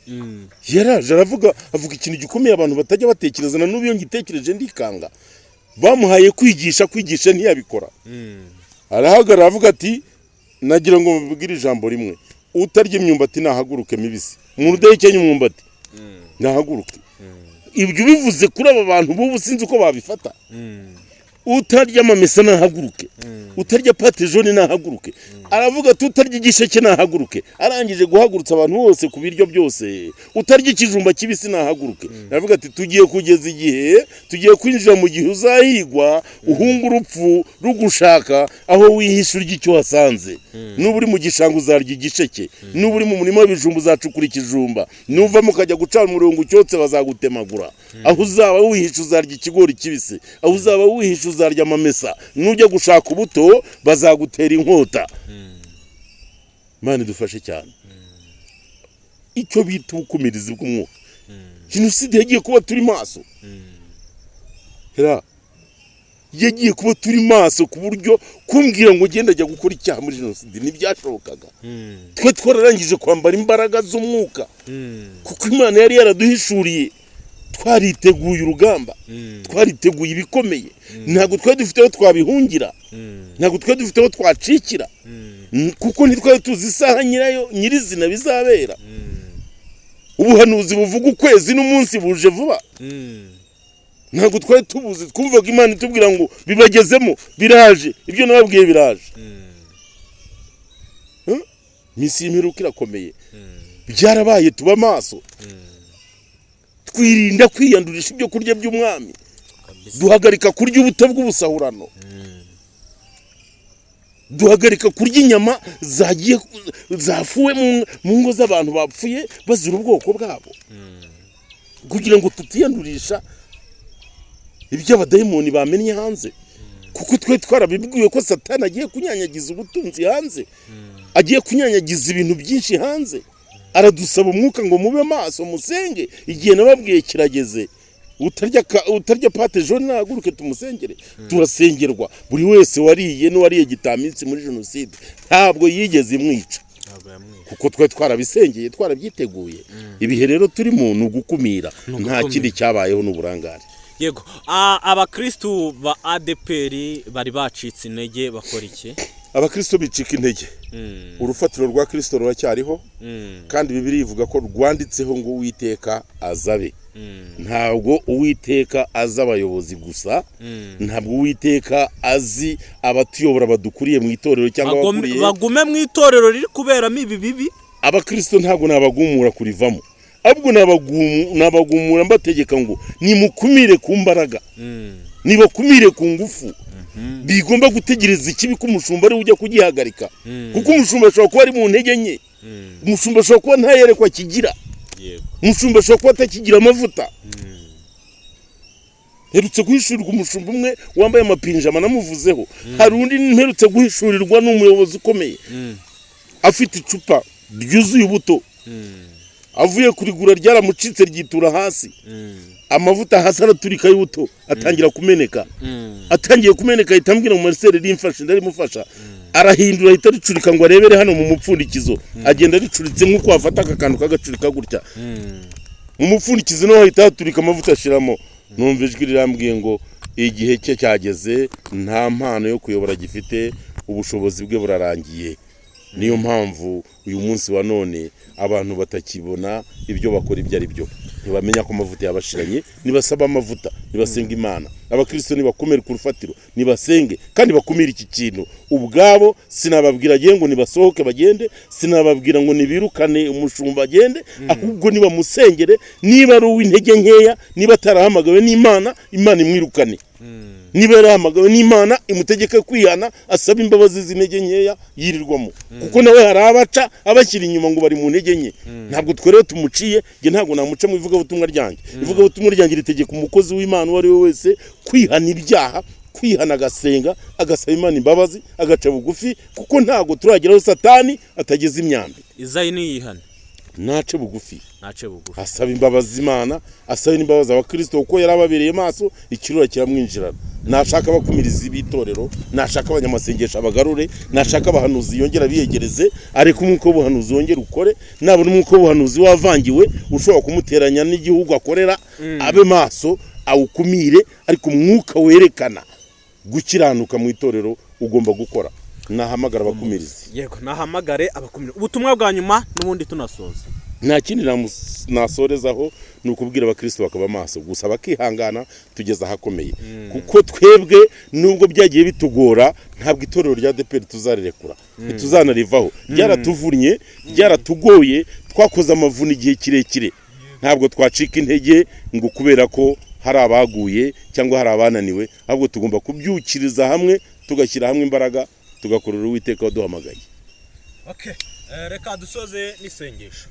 yaraje aravuga, avuga ikintu gikomeye abantu batajya batekereza. Na n'ubu iyo ngitekereje ndikanga. Bamuhaye kwigisha, kwigisha ntiyabikora. Arahagarara avuga ati: "Nagira ngo mubwire ijambo rimwe: utarya imyumbati nahaguruke mibisi, umuntu udahekenya umwumbati nahaguruke." Ibyo ubivuze kuri aba bantu b'ubu, sinzi uko babifata. Utarya amamesa nahaguruke, utarya pâte jaune nahaguruke. Aravuga ati: "Utarya igisheke nahaguruke." Arangije guhagurutsa abantu bose ku biryo byose, utarya ikijumba kibisi nahaguruke. Aravuga ati: "Tugiye kugeza igihe, tugiye kwinjira mu gihe uzahigwa, uhunga urupfu rugushaka, aho wihisha urya icyo wasanze. Nuba uri mu gishanga uzarya igisheke, nuba uri mu murima w'ibijumba uzacukura ikijumba, nuvamo ukajya gucana umurongo ucyotse bazagutemagura. Aho uzaba wihisha uzarya ikigori kibisi, aho uzaba wihisha uzarya amamesa, nujya gushaka ubuto bazagutera inkota." Imana idufashe cyane. Icyo bita ubukumirizi bw'umwuka. Jenoside yagiye kuba turi maso. Hera yagiye kuba turi maso, ku buryo kumbwira ngo ugende ajya gukora icyaha muri jenoside ntibyashobokaga. Twe twararangije kwambara imbaraga z'umwuka, kuko Imana yari yaraduhishuriye. Twariteguye urugamba, twariteguye ibikomeye. Ntabwo twari dufite aho twabihungira, ntabwo twari dufite aho twacikira, kuko ntitwari tuzi isaha nyirayo nyirizina bizabera. Ubuhanuzi buvuga ukwezi n'umunsi buje vuba, ntabwo twari tubuzi. Twumvaga Imana itubwira ngo bibagezemo, biraje, ibyo nababwiye biraje. Huh? Iminsi y'imperuka irakomeye. Byarabaye, tuba maso, twirinda kwiyandurisha ibyo kurya by'umwami, duhagarika kurya ubuto bw'ubusahurano, duhagarika kurya inyama zagiye zafuwe mu ngo z'abantu bapfuye bazira ubwoko bwabo, kugira ngo tutiyandurisha ibyo abadayimoni bamennye hanze, kuko twe twarabibwiwe ko Satani agiye kunyanyagiza ubutunzi hanze, agiye kunyanyagiza ibintu byinshi hanze. Aradusaba umwuka ngo mube maso, musenge, igihe nababwiye kirageze. Utarya pâte jaune nahaguruke tumusengere. Turasengerwa. Buri wese wariye n'uwariye gitaminsi muri jenoside ntabwo yigeze imwica, Ntabwo yamwishe. kuko twe twarabisengeye, twarabyiteguye. Ibihe rero turimo ni ugukumira, nta ugukumira. kindi cyabayeho, ni uburangare. Yego. Abakristu ba ADEPR bari bacitse intege bakora iki? Abakristo bicika intege. Urufatiro rwa Kristo ruracyariho, kandi Bibiliya ivuga ko rwanditseho ngo Uwiteka azabe. Ntabwo Uwiteka azi abayobozi gusa, ntabwo Uwiteka azi abatuyobora badukuriye mu itorero cyangwa abakuriye. Bagume mu itorero riri kuberamo ibi bibi. Abakristo ntabwo nabagumura kurivamo, ahubwo nabagumura mbategeka ngo nimukumire ku mbaraga, nibakumire ku ngufu. Bigomba gutegereza ikibi ko umushumba ari we ujya kugihagarika, kuko umushumba ashobora kuba ari mu ntege nke, umushumba ashobora kuba nta yerekwa akigira, umushumba ashobora kuba atakigira amavuta. Mperutse guhishurirwa umushumba umwe wambaye amapinjama, namuvuzeho. Hari undi mperutse guhishurirwa, ni umuyobozi ukomeye, afite icupa ryuzuye ubuto, avuye kurigura ryaramucitse ryitura hasi, amavuta hasi araturika y'ubuto atangira kumeneka. Atangiye kumeneka ahita ambwira ngo: "Marcel, rimfashe." Ndarimufasha, arahindura, ahita aricurika ngo arebere hano mu mupfundikizo. Agenda aricuritse nk'uko wafata aka kantu kagacurika gutya mu mupfundikizo, naho hahita haturika, amavuta ashiramo. Numva ijwi rirambwiye ngo igihe cye cyageze, nta mpano yo kuyobora gifite, ubushobozi bwe burarangiye. Niyo mpamvu uyu munsi wa none abantu batakibona ibyo bakora ibyo ari byo, ntibamenya ko amavuta yabashiranye. Nibasaba amavuta, nibasenga Imana. Abakristo nibakomere ku rufatiro, nibasenge kandi bakumire iki kintu ubwabo. Sinababwira agiye ngo nibasohoke bagende, sinababwira ngo nibirukane umushumba agende, ahubwo nibamusengere. Niba ari uw'intege nkeya, niba atarahamagawe n'Imana, Imana imwirukane. Niba yarahamagawe n'Imana, imutegeke kwihana, asaba imbabazi z'intege nkeya yirirwamo, kuko nawe hari abaca abashyira inyuma ngo bari mu ntege nke. Ntabwo twe rero tumuciye. Njye ntabwo namuca mu ivugabutumwa ryanjye. Ivugabutumwa ryanjye ritegeka umukozi w'Imana uwo ari we wese kwihana ibyaha, kwihana, agasenga, agasaba Imana imbabazi, agaca bugufi, kuko ntabwo turageraho Satani atageze imyambi. Izayi niyihane. Nace bugufi. Ntace bugufi. Asaba imbabazi Imana, asaba n'imbabazi abakristo, kuko yari ababereye maso, ikirura kiramwinjirana. Nashaka abakumirizi b'itorero, nashaka abanyamasengesho abagarure, nashaka abahanuzi yongera abiyegereze, areke umwuka w'ubuhanuzi wongere ukore. Nabona umwuka w'ubuhanuzi wavangiwe, ushobora kumuteranya n'igihugu akorera, abe maso awukumire. Ariko umwuka werekana gukiranuka mu itorero ugomba gukora. Nahamagara abakumirizi. Yego, nahamagare abakumirizi. Ubutumwa bwa nyuma n'ubundi tunasoza. Nta kindi nasorezaho, ni ukubwira abakristo bakaba maso gusa, bakihangana, tugeze ahakomeye, kuko twebwe nubwo byagiye bitugora, ntabwo itorero rya ADEPR tuzarirekura, ntituzanarivaho. Ryaratuvunnye, ryaratugoye, twakoze amavune igihe kirekire. Ntabwo twacika intege ngo kubera ko hari abaguye cyangwa hari abananiwe, ahubwo tugomba kubyukiriza hamwe, tugashyira hamwe imbaraga, tugakorera Uwiteka waduhamagaye. Reka dusoze n'isengesho.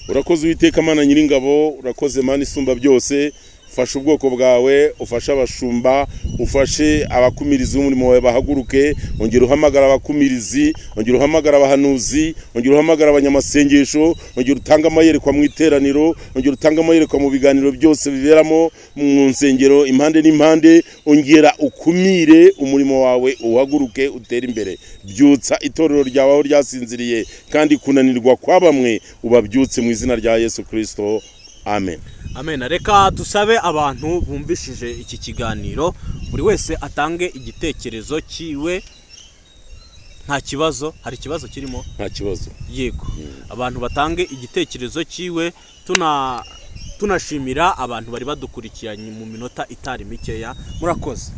Urakoze Uwiteka Mana Nyiringabo, urakoze Mana isumba byose. Fasha ubwoko bwawe, ufashe abashumba, ufashe abakumirizi b'umurimo wawe bahaguruke. Ongera uhamagara abakumirizi, ongera uhamagara abahanuzi, ongera uhamagara abanyamasengesho, ongera utange amayerekwa mu iteraniro, ongera utange amayerekwa mu biganiro byose biberamo mu nsengero impande n'impande. Ongera ukumire umurimo wawe, uhaguruke utere imbere. Byutsa itorero ryawe aho ryasinziriye, kandi kunanirwa kwa bamwe ubabyutse, mu izina rya Yesu Kirisito, amen. Amen. Reka dusabe abantu bumvishije iki kiganiro, buri wese atange igitekerezo cyiwe. Nta kibazo? Hari ikibazo kirimo? Nta kibazo. Yego, abantu batange igitekerezo cyiwe. Tunashimira abantu bari badukurikiranye mu minota itari mikeya. Murakoze.